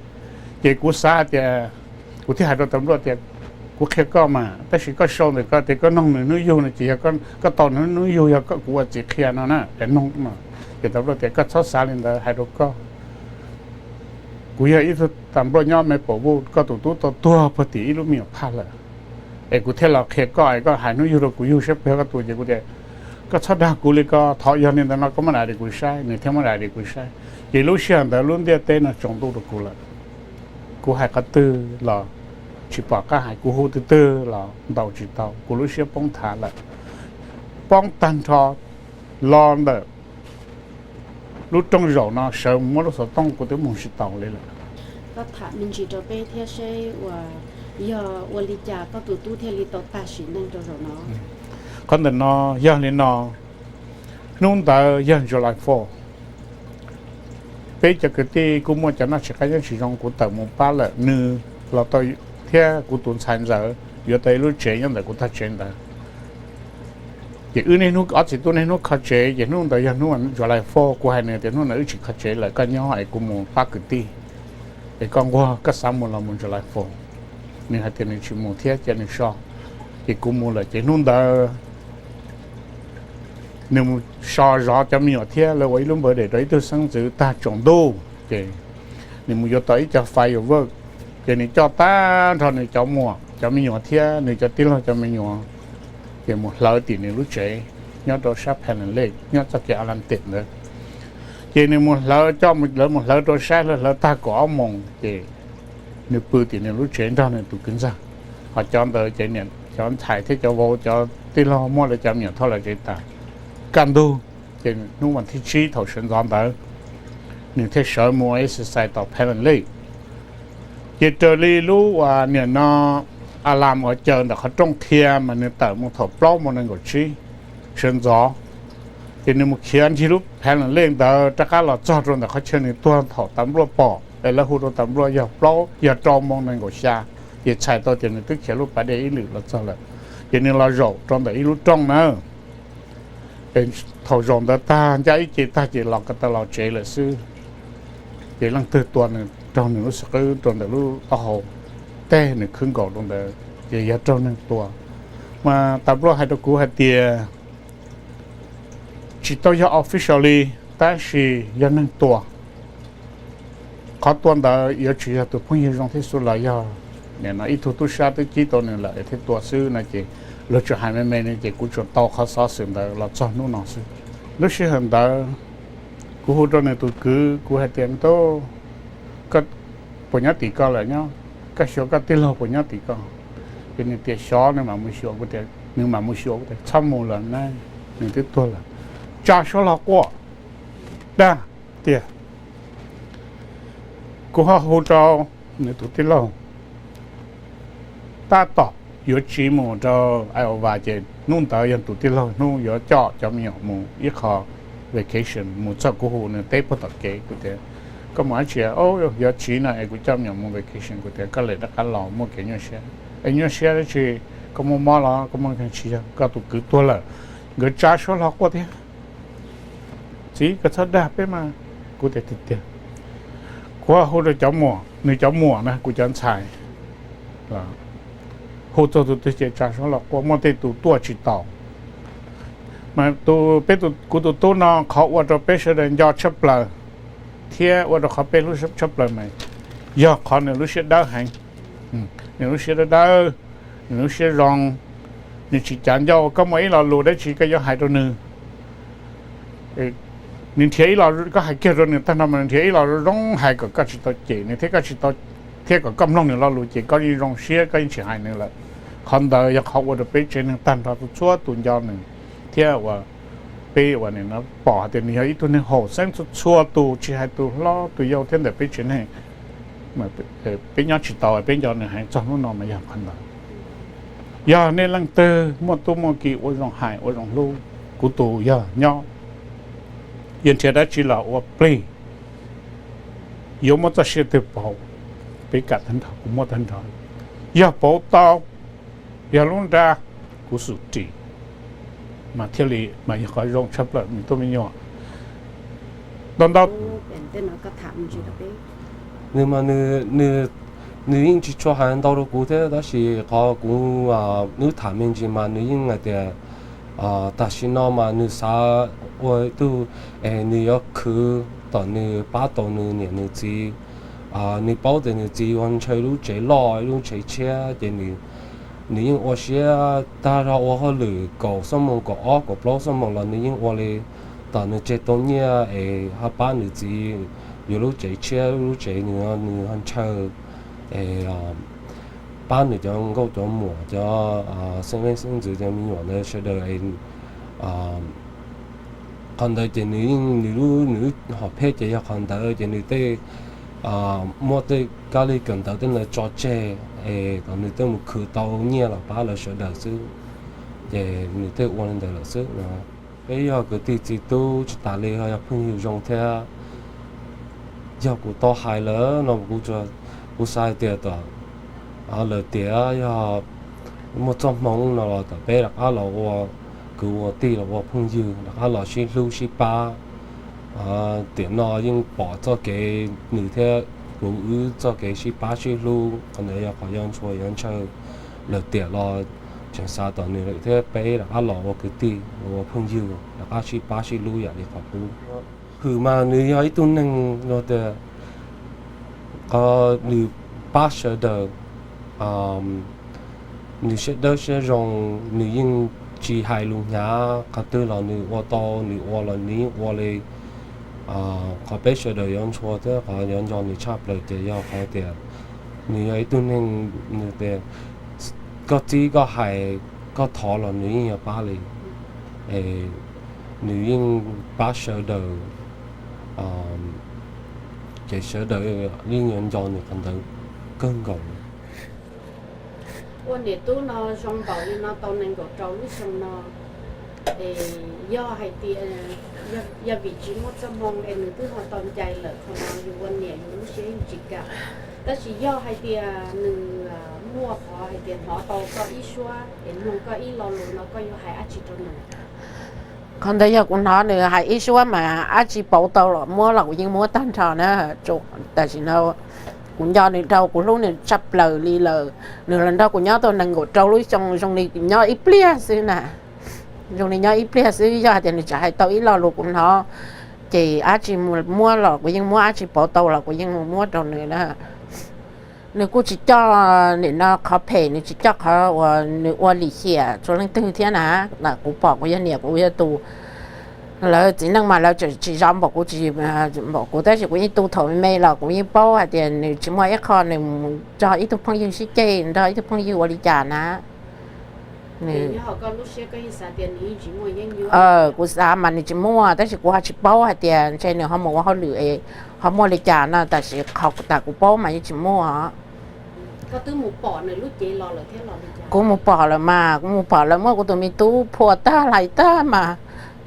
Ces kuv xav hais tias, kuv thiaj hais rau tas npluaj tias kuv qhia koj mas, tab sis koj sau ntawm koj tias koj noog nws hnub yug no ces yog koj tau nws hnub yug, yog koj kuv ua txiv qhia no na, noog no. Ces tas npluaj tias koj txhob xav li ntawd, hais rau koj, kuv yog ib tug tas npluaj nyob Maple Wood, koj tus tub tau tuag puag tim ib lub me nyuam phaj lawm, es kuv thiaj los qhia koj es koj hais hnub yug rau kuv yug saib puas yog koj tus. Ces kuv tias koj txhob dag kuv li ko, thov yog li ntawd no koj muab daim diav kuv saib. Nws thiaj muab daim diav kuv saib. Ces lub sij hawm ntawd lub ntiaj teb no tsaus ntuj rau kuv lawm. Kuv hais qhov twg los tsis pom qab hais, kuv hu twg twg los ntaus tsis tau, kuv lub siab poob thav lawm. Poob tag nrho los ntawm lub rooj zaum no sawv mus muab lub xov tooj kuv twb mus tsis taus li lawm. Koj tham me ntsis rau peb thiab seb uas yog ua li cas koj tus tub thiaj li tau tag sim neej rau zaum no? Qhov ntawm no yog li no, hnub ntawd yog July four. Peb cov kwv tij kuj muaj cov noj tsis qab nyob tsis zoo, kuv tawm mus pab lawm, nws los tau thiab kuv tus ntxhais ntxawm yuav tau ib lub tsev nyob ntawm kuv tog tsev ntawd. Ces wb niaj hnub, ob txiv tub niaj hnub kho tsev, ces hnub ntawd yog hnub July four, kuv hais nws tias hnub ntawd wb tsis kho tsev lawm, koj nyob es kuv mus pab kwv tij, es koj nquag koj xav mus los mus July four. Nws hais tias nws tsis mus thiab cia nws so. Ces kuv mus lawm ces hnub ntawd nws mus so zov cov me nyuam thiab lawv ua ib lub npawv dem rau ib tug xeeb ntxwv tag tsaus ntuj, ces nws mus yuav tau ib co firework, ces nws coj tag nrho nws cov muam cov me nyuam thiab nws cov tij laug cov me nyuam, ces mus hlawv tim nws lub tsev nyob rau sab Palm Lake nyob txoj kev Atlantic ntawd. Ces nws mus hlawv, coj lawv mus hlawv rau sab, hlawv tag kaum ob moos ces nws pw tim nws lub tsev nrog nws tus kwv ntxawg. Ho cov ntawd ces niam cov ntxhais thiab cov vauv cov tij laug muab lawv cov me nyuam thauj los tsev tas. Kaj ntug, ces hnub vas thib tsib thaum sawv ntxov ntawd, nws thiaj sawv mus exercise tom Palm Lake. Ces raws li lub uas niam no alarm uas caws ntawm qhov rooj qhia mas nws tawm mus thaum plaub moos nees nkaum tsib sawv ntxov. Ces nws mus khiav ncig lub Palm Lake ntawd rov qab los txog rau ntawm qhov chaw nws tuag thaum tas npluaj pom es lawv hu rau tas npluaj yog plaub, yog rau moos nees nkaum xya. Ces txhais tau tias nws twb khiav lub pas dej ib lwm los txog lawm. Ces nws los zaum rau ntawm ib lub rooj na. Es thaum zaum ntawd tag ncaj ib ce tag ces los ko taw los tsev lawm xwb. Ces leej twg tua nws raug nws lub xub qwb rau ntawm lub taub hau, teg nws khwb nkaus rau ntawd ces yog raug neeg tua. Mas tas npluaj hais rau kuv hais tias tsis tau yog officially Tab sis yog neeg tua, qhov tua ntawd yuav tsis yog tus phooj ywg zoo thiab xwb los yog nim no ib tug tub sab twb cib tau nws lawm thiaj tua xwb no ces luag tsuas hais me me no ces kuv tsuas tau qhov xov xwm ntawd los txog hnub no xwb. Lub sij hawm ntawd kuv hu rau nws tus kwv, kuv hais tias, Tub, koj puas nyob tim koj lawm? Nyob. Koj xyuas koj tij laug puas nyob tim koj? Ces nws tias, Xyov, nws mam mus xyuas. Kuv tias, Nws mam mus xyuas. Kuv tias, Txhob mus lawm na, nws twb tuag lawm. Tsa suab hlo quaj, dag tiag. Kuv ho hu rau nws tus tij laug, tab tom yuav tsiv mus rau Iowa ces hnub ntawd yog tus tij laug hnub yuav coj cov me nyuam mus ib qho vacation, mus txog kuv hu nws teb puag tom kev. Kuv tias, Koj mus dab tsi? Yuav tsiv no es kuv coj me nyuam mus vacation. Kuv tias, Koj lem rov qab los, muaj kev nyuaj siab. Es nyuaj siab dab tsi? Koj muaj mob los? Koj muaj, tsis yog, koj tus kwv tuag lawm. Nkawd tsa suab hlo quaj thiab. Txiv, koj txhob dag peb mas. Kuv tias, Tiag tiag. Kuv hu rau cov muam, nws cov muam na, kuv cov ntxhais, hu txog tus twg ces tsa suab hlo quaj, muaj tej tus tuaj tsis tau. Mas peb, kuv tus tub no qhov ua rau peb sawv daws nco tshaj plaws thiab ua rau qhov peb hlub tshaj plaws mas yog qhov nws lub siab dawb heev. Nws lub siab dawb dawb, nws lub siab zoo, nws tsis cav ncauj. Koj muaj ib lo lus dab tsi koj yuav hais rau nws, nws nrhiav ib lo, koj hais kiag rau nws tag nrho mas nws nrhiav ib lo zoo zoo hais kom koj tsis tau cem nws thiab koj tsis tau, thiab kom koj mloog nws lo lus ces koj yeej zoo siab, koj yeej tsis hais nws lawm. Qhov ntawd yog qhov ua rau peb tsev neeg tag nrho txhua tus nco nws thiab ua, peb ua nws no pom hais tias nws yog ib tug neeg haum xeeb txhua txhua tus, tsis hais tus hlob tus yau thiab ntawm peb tsev neeg. Peb nyob tsis tau, peb nco nws heev txog hnub no mas yog qhov ntawd. Yog nej leej twg muaj tub muaj ki ua zoo hais ua zoo hlub, kuv tus yog nyob, yuav nrhiav dab tsi los ua plig, yuav muab txoj sia twg pauv, peb kam tag nrho, kuv muab tag nrho. Yog pauv tau, yog lub nra kuv xum ris mas thiaj li mas yog qhov zoo tshaj plaws me tub me nyuam. Ntau ntau. Nws mas nws yeej tsis tshua hais ntau rau kuv thiab, tab sis qhov kuv wb tham me ntsis mas nws yeej hais tias tam sim no mas nws xav ua ib tug, es nws yuav khwv tom nws pab tau nws niam nws txiv. Nws paub tias nws txiv yuav ntshaw lub tsev loj ib lub tsev tshiab ces nws yeej ua siab tag zog ua hauj lwm kaum xuab moos kaum ob kaum plaub xuab moos los nws yeej ua li tom nws tseg tau nyiaj es ho pab nws txiv yuav lub tsev tshiab lub tsev nws, nws ho ntshaw es pab nws cov nkauj cov muam cov xeeb leej xeeb ntxwv cov me nyuam ntawd sawv daws. Qhov ntawd ces nws yeej, nws lub, nws lub hom phiaj ces yog qhov ntawd ces nws tej muab tej kab li kawm ntawv tej ntawd tso tseg es kom nws tej mus khwv tau nyiaj los pab lawv sawv daws xwb, ces nws tej ua li ntawd lawm xwb no. Peb yog kwv tij txiv tub tsis tas li ho yog phooj ywg zoo thiab. Yog kuv tau hais lawm no kuv xav hais tias tom lawm tiam yog muaj txoj hmoo no los tom peb rov qab los ua kwv ua tij los ua phooj ywg rov qab los sib hlub sib pab. Tiam no yeej pom txoj kev nws thiab kuv wb txoj kev sib pab sib hlub, qhov ntawd yog qhov yuav ntshua yuav ntshaw. Lawm tiam los tseem xav tom nws lawm thiab peb rov qab los ua kwv tij ua phooj ywg rov qab sib pab sib hlub yam li qhov qub. Hwm mas nws yog ib tug neeg no tias qhov nws pab sawv daws, nws siab dawb siab zoo, nws yeej tsis hais lus hnyav, qhov twg los nws ua tau, nws ua los nws yeej ua li qhov peb sawv daws yuav ntshua thiab qhov yuav nco nws tshaj plaws ces yog qhov tias nws yog ib tug neeg, nws tias koj txib koj hais koj thov los nws yeej yuav pab li. Nws yeej pab sawv daws, ces sawv daws yeej yuav nco nws qhov ntawd kawg nkaus. Ua niam tub no zoo npaum li no tau nees nkaum rau lub xyoo no, es yog hais tias yog vim tsis muaj txoj hmoo es nws twb ho tau ncaim lawm, qhov no yus ua niam yus lub siab yeej tsis kam. Tab sis yog hais tias nws muaj qhov hais tias hnov tau koj ib suab es mloog koj ib lo lus no koj yuav hais dab tsi rau nws? Qhov ntawd yog kuv hnov nws hais ib suab mas dab tsi pauv tau los muab los kuv yeej muab tag nrho na. Tam sim no kuv nco nws dhau, kuv hlub nws tshaj plaws li lawm. Nws los nrog kuv nyob tau nees nkaum rau lub xyoo zoo li nyob ib pliag xwb na. Zoo li nyob ib pliag xwb, yog hais tias nws tseem hais tau ib lo lus kuv hnov Ces dab tsi muab los kuv yeej muab, dab tsi pauv tau los kuv yeej muab rau nws na. Nws kuj tsis coj nim no qhov phem, nws tsis coj qhov uas nws ua lim hiam rau leej twg thiab na. Kuv pom kuv yog niam kuv yog tus, lawv txiv neej mas lawv tsis zov npaum kuv, tsis npaum kuv, tab sis kuv yeej tu thaum me me los kuv yeej paub hais tias nws tsis muaj ib qho nws mus nrog ib tug phooj ywg sib ceg, nrog ib tug phooj ywg ua li cas na. Kuv xav mas nws tsis muaj, tab sis kuv ho tsis paub hais tias ntshe nws ho mus ua hauj lwm es ho muaj li cas no, tab sis qhov tas kuv paub mas yeej tsis muaj. Kuv mus pom lawm mas, kuv mus pom lawv muab kuv tus me tub phua tag hlais tag mas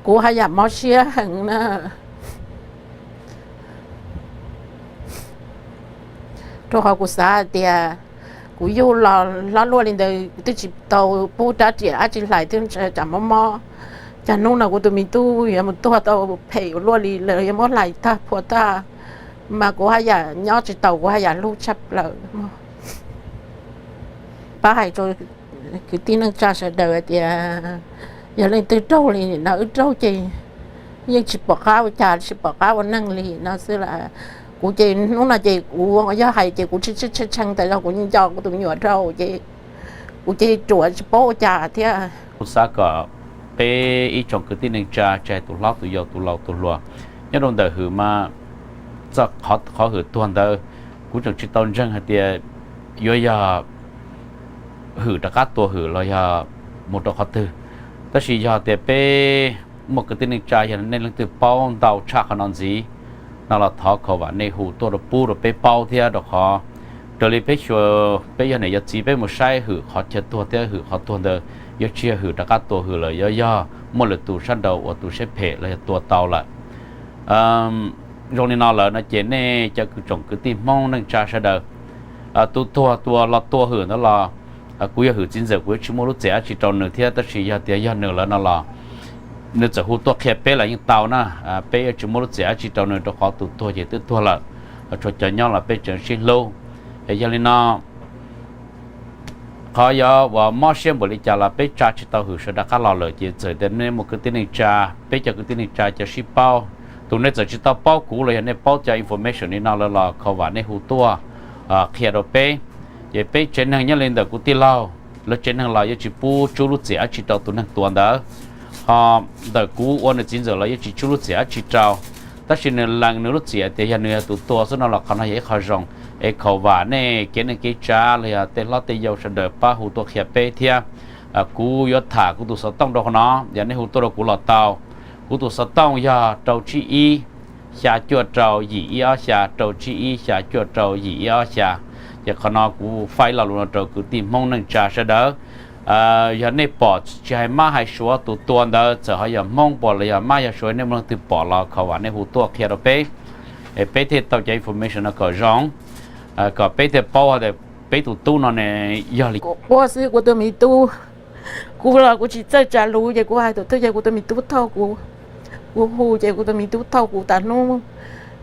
kuv haj yam mob siab heev na. Rau qhov kuv xav hais tias kuv yug los hlob luaj li ntawd twb tsis tau pub rab riam dab tsi hlais, twb tsam mob mob, cas hnub no kuv tus me tub yuav mus tuag tau phem ua luaj li, lawv yuav muab hlais tag phua tag, mas kuv haj yam nyob tsis tau, kuv haj yam hlub tshaj plaws. Pab hais rau kwv tij neej tsa sawv daws hais tias yog leej twg raug li no, wb raug ces yeej tsis pom qab ua cas, tsis pom qab ua neej li no xwb las. Kuv ces hnub no ces kuv yog hais ces kuv tshee tshee tas zog, kuv nco kuv tus me nyuam rau ces kuv ces ruam tsis paub ua cas thiab. Kuv xav kom peb ib tsoom kwv tij neej tsa, tsis hais tus hlob tus yau tus laus tus hluas, nyob rau ntawm Hwm mas txog qhov Hwm tuag ntawd, kuv tseem tsis tau ntseeg hais tias yuav yog Hwm rov qab tua Hwm los yog mus rau qhov twg. Tab sis yog tias peb muaj kwv tij neej tsa, yog nej leej twg paub ntau tshaj qhov no ntxiv no los thov khov vam nej hu tuaj rau pub rau peb paub thiab, rau qhov raws li peb xyuas peb yog niam yog txiv peb mus saib Hwm qhov chaw tuag thiab Hwm qhov tuag ntawd yuav tsis yog Hwm rov qab tua Hwm lawm, yuav yog muaj lwm tus sab nraud uas tus siab phem los yog tua tau lawm. Zoo li no lawm no ces nej cov kwv tsoom kwv tij Hmoob neej tsa sawv daws, tus tuag tus los tua Hwm ntawd los kuv yog Hwm txiv ntxawm kuv yuav tsis muaj lub txim dab tsi rau nws thiab, tab sis yog tias yog nws lawm no los nws txawm hu tuaj qhia peb los yeej tau na. Peb yuav tsis muaj lub txim dab tsi rau nws rau qhov tus tuag ces twb tuag lawm, tsuas cov nyob los peb tseem sib hlub. Yog li no qhov yuav uas mob siab npaum li cas los peb tsa tsis tau Hwm sawv rov qab los lawm ces txawm tias nej muaj kwv tij neej tsa, peb cov kwv tij neej tsa cov sib paub, tus nej txawm tsis tau paub kuv los yog nej paub cov information li no lawm los khov vam nej hu tuaj qhia rau peb. Ces peb tsev neeg nyob li ntawm kuv tij laug lawv tsev neeg los yuav tsis pub tsub lub txim dab tsi rau tus neeg tua ntawd, ho ntawm kuv ua nws txiv ntxawm los yuav tsis tsub lub txim dab tsi rau. Tab sis nws lees nws lub txim tias yog nws yog tus tua xwb no los qhov no yog ib qho zoo. Es khov vam nej kev neej kev tsav los yog tej hlob tej yau sawv daws pab hu tuaj qhia peb thiab. Kuv yuav tham kuv tus xov tooj rau qhov no, yog nej hu tuaj rau kuv los tau. Kuv tus xov tooj yog rau tsib ib xya cuaj rau yim ib ob xya, rau tsib ib xya cuaj rau yim ib ob xya. Ces qhov no kuv faib lo lus no rau kwv tij Hmoob neej tsa sawv daws. Yog nej pom tsis hais mab hais suav tus tua ntawd txawm ho yog Hmoob puas los yog mab yog suav, nej muaj leej twg pom los khov vam nej hu tuaj qhia rau peb, es peb thiaj tau cov information no kom zoo, kom peb thiaj paub tias peb tus tub no ne yog li. Kuv quaj xwb kuv tus me tub, kuv los kuv tsis txawj tsa lus ces kuv hais tus twg ces kuv tus me tub thauj kuv, kuv hu ces kuv tus me tub thauj kuv tas hnub.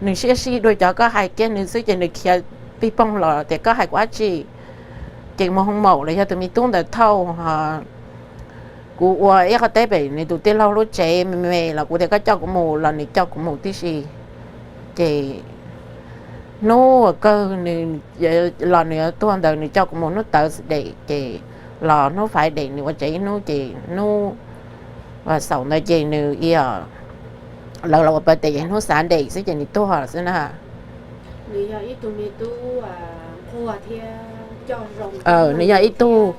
Nws siab sij dua cov koj hais kiag nws xwb ces nws khiav pig poog los tias koj hais kuv dab tsi. Ces mus hoo maum los yog tus me tub ntawd thauj. Kuv ua ib qho teb pem nws tus tij laug lub tsev me me los kuv tias koj coj kuv mus los nws coj kuv mus tib si. Ces hnub uas kawg nws, los nws tuag ntawd nws coj kuv mus hnub Thursday ces los hnub Friday nws ua tsev ib hnub ces hnub Xuv ntawd ces nws, lawv los ua pawg tes ces hnub Sunday xwb ces nws tuag xwb na. Nws yog ib tug, nws yog ib tug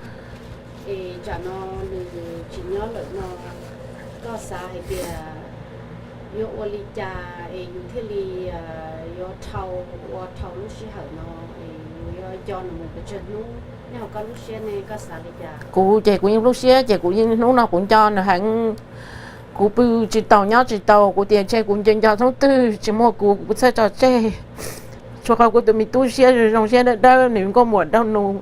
Kuv ces kuv yeej lub siab ces kuv yeej hnub no kuv nco nws heev. Kuv pw tsis tau nyob tsis tau, kuv tias ntshe kuv nco nco hnub twg tsis muaj kuv, kuv txhawj tso tseg. Tsuas qhov kuv tus me tub siab zoo siab dawb dawb, nws nkauj muam nraug nus,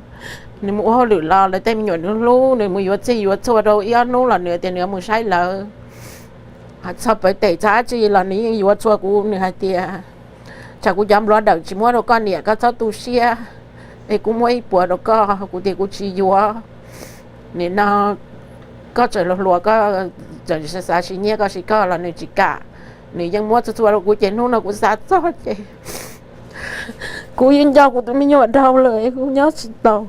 nws mus ua hauj lwm los lawv tej me nyuam nws hlub, nws mus yuav txhij yuav txhua rau ib ob hnub los nws tias nws mus saib lawv. Txog pawv tes txog dab tsi los nws yeej yuav txhua kuv, nws hais tias tsam kuv cov npluav dawm tsis muab rau koj niam, koj txhob tu siab, es kuv muab ib puas rau koj. Kuv tias kuv tsis yuav. Nim no koj tseem hluas hluas, koj tseem xav siv nyiaj koj siv koj los nws tsis kam. Nws yeej muab txhua txhua rau kuv ces hnub no kuv xav txog ces kuv yeej nco kuv tus me nyuam dhau lawm, kuv nyob tsis tau.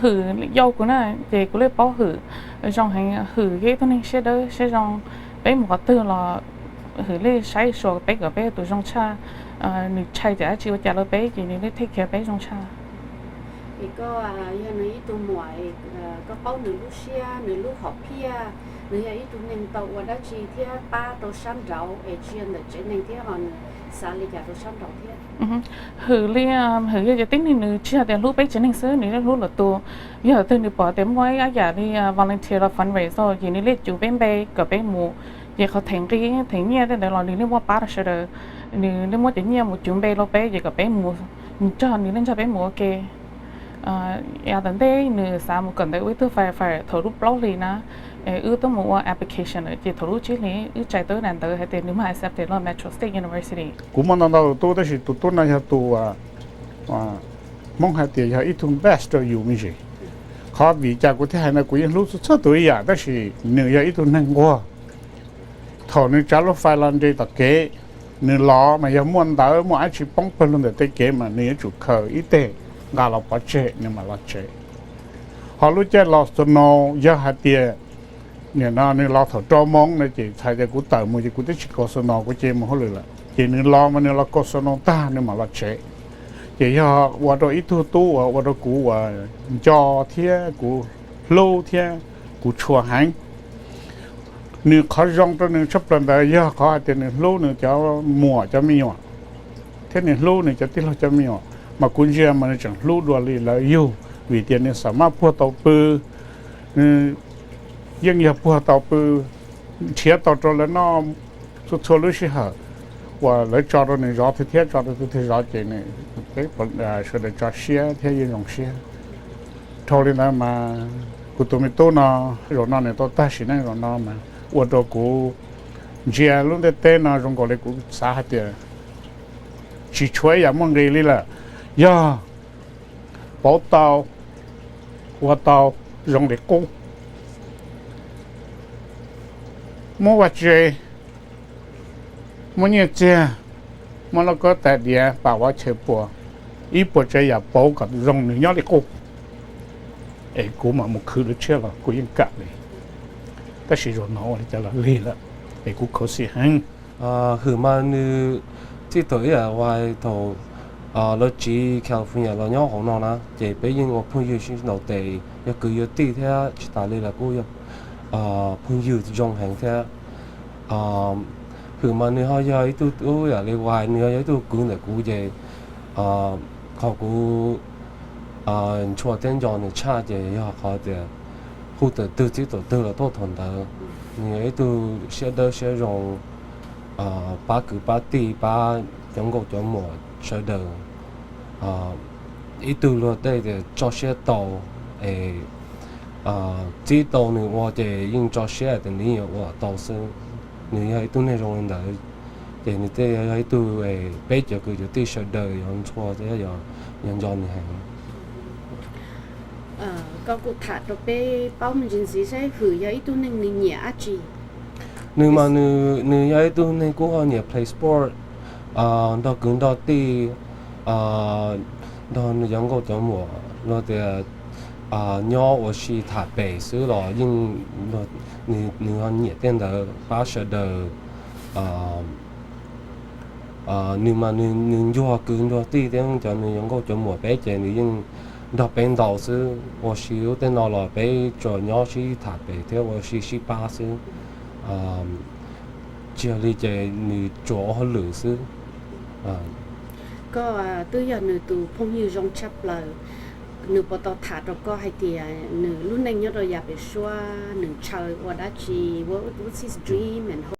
Hwm yau kuv na, ces kuv li paub Hwm zoo heev. Hwm yog ib tug neeg siab dawb siab zoo, peb mus qhov twg los Hwm li saib xyuas peb kom peb tus zoo tshaj. Nws ntshai tsam dab tsi ua cas rau peb ces nws li take care peb zoo tshaj. Es koj yog nws ib tug muam, koj paub nws lub siab, nws lub hom phiaj, nws yog ib tug neeg tau ua dab tsi thiab pab rau sab nraud es tsis yog ntawm tsev neeg thiab ho nws xav li cas rau sab nraud thiab? Hwm li, Hwm yog cov tib neeg nws tsis yog tias hlub peb tsev neeg xwb, nws yeej hlub lwm tus. Yog twg nws pom tias muaj ib yam li volunteer los fundraise ces nws li cuv peb npe kom peb mus. Ces qhov them nqi them nyiaj tej ntawd los nws li muab pab rau sawv daws. Nws li muab cov nyiaj mus cuv npe rau peb ces kom peb mus, nws nrog, nws li nrog peb mus ua ke. Yav tom ntej nws xav mus kawm ntawv ua ib tug firefighter thaum lub plaub hlis na, wb twb mus ua application lawm ces thaum lub tsib hlis wb txais tau ib daim ntawv hais tias nws mam accepted los Metro State University. Kuv muaj ntau ntau tus tub tab sis tus tub no yog tus Hmoob hais tias yog ib tug best rau yus me ntsis. Qhov vim cas kuv thiaj hais ntawd, kuv yeej hlub txhua txhua tus ib yam tab sis nws yog ib tug neeg nquag. Thaum nws tsav lub fais los nres tom kev, nws los mas yog muaj ntawv muaj dab tsi poob pawg lug ntawm tej kev mas nws yuav tsum khaws ib teg nqa los pov tseg nws mam los tsev. Ho lub caij los snow yog hais tias nim no nws los thaum rau moo no ces txhais tias kuv tawm mus ces kuv twb tsis kaus snow, kuv cia mus hauj lwm lawm. Ces nws los mas nws los kaus snow tag nws mam los tsev. Ces yog ua rau ib tug tub uas ua rau kuv uas nco thiab kuv hlub thiab kuv tshua heev. Nws qhov zoo rau nws tshaj plaws ntawd yog qhov hais tias nws hlub nws cov muam cov me nyuam thiab nws hlub nws cov tij laug cov me nyuam, mas kuv ntsia mas nws tseem hlub dua li lawv yug, vim tias nws xam maj puag tau pw, nws yeej yog puag tau pw, nrhiav tau rau lawv noj txhua txhua lub sij hawm uas lawv tso rau nws zov thiab tso rau tus twg zov ces nws, peb sawv daws tso siab thiab yeej zoo siab. Dhau li ntawd mas kuv tus me tub no, zaum no nws tau tag sim neej zaum no mas ua rau kuv ntsia lub ntiaj teb no zoo nkaus li kuv xav hais tias tsis tshuav ib yam muaj nqis li lawm. Yog pauv tau, ua tau zoo li qub, muab vaj tse, muab nyiaj txiag, muab lauj kaub tais diav pam vov chaw pua, ib puas tsav yam pauv kom zoo nws nyob li qub, es kuv mam mus khwv lub tshiab los kuv yeej kam li. Tab sis zaum no ua li cas los lig lawm, es kuv khuv xim heev. Hwm mas nws txij thaum ib yam uas thaum lawv tsiv California los nyob hauv no na, ces peb yeej ua phooj ywg sib ntaus tes, yog kwv yog tij thiab tsis tas li los kuj yog phooj ywg zoo heev thiab. Hwm mas nws ho yog ib tug tub yam li uas nws ho yog ib tug kwv ntawm kuv ces qhov kuv ntshua thiab nco nws tshaj ces yog qhov tias hu tawm twg txib tawm twg los tuaj thaum ntawd. Nws yog ib tug siab dawb siab zoo, pab kwv pab tij pab cov nkauj cov muam sawv daws. Ib tug luag tej tias tso siab tau, es txib tau nws ua ces yeej tso siab tias nws yeej yuav ua tau xwb. Nws yog ib tug neeg zoo li ntawd, ces nws thiaj yog ib tug peb cov kwv cov tij sawv daws yuav ntshua thiab yuav nco nws heev. Koj kuj tham rau peb paub me ntsis ntxiv saib Hwm yog ib tug neeg nws nyiam dab tsi. Nws mas nws yog ib tug neeg kuj ho nyiam play sport, nrog kwv nrog tij, nrog nws cov nkauj cov muam los tias nyob ua si tham pem xwb los yeej, nws ho nyiam tej ntawd pab sawv daws. Nws mas nws ncuag kwv ncuag tij thiab cov nws cov nkauj cov muam peb ces nws yeej nrog peb ntau xwb. Ua si lub tej no los peb tsuas nyob sib tham pem thiab ua si sib pab xwb. Tsis yog li ces nws tsuas ua hauj lwm xwb. Koj twb yog nws tus phooj ywg zoo tshaj plaws, nws puas tau tham rau koj hais tias nws lub neej nyob rau yav pem suab nws ntshaw ua dab tsi, what, what's his dream and hope?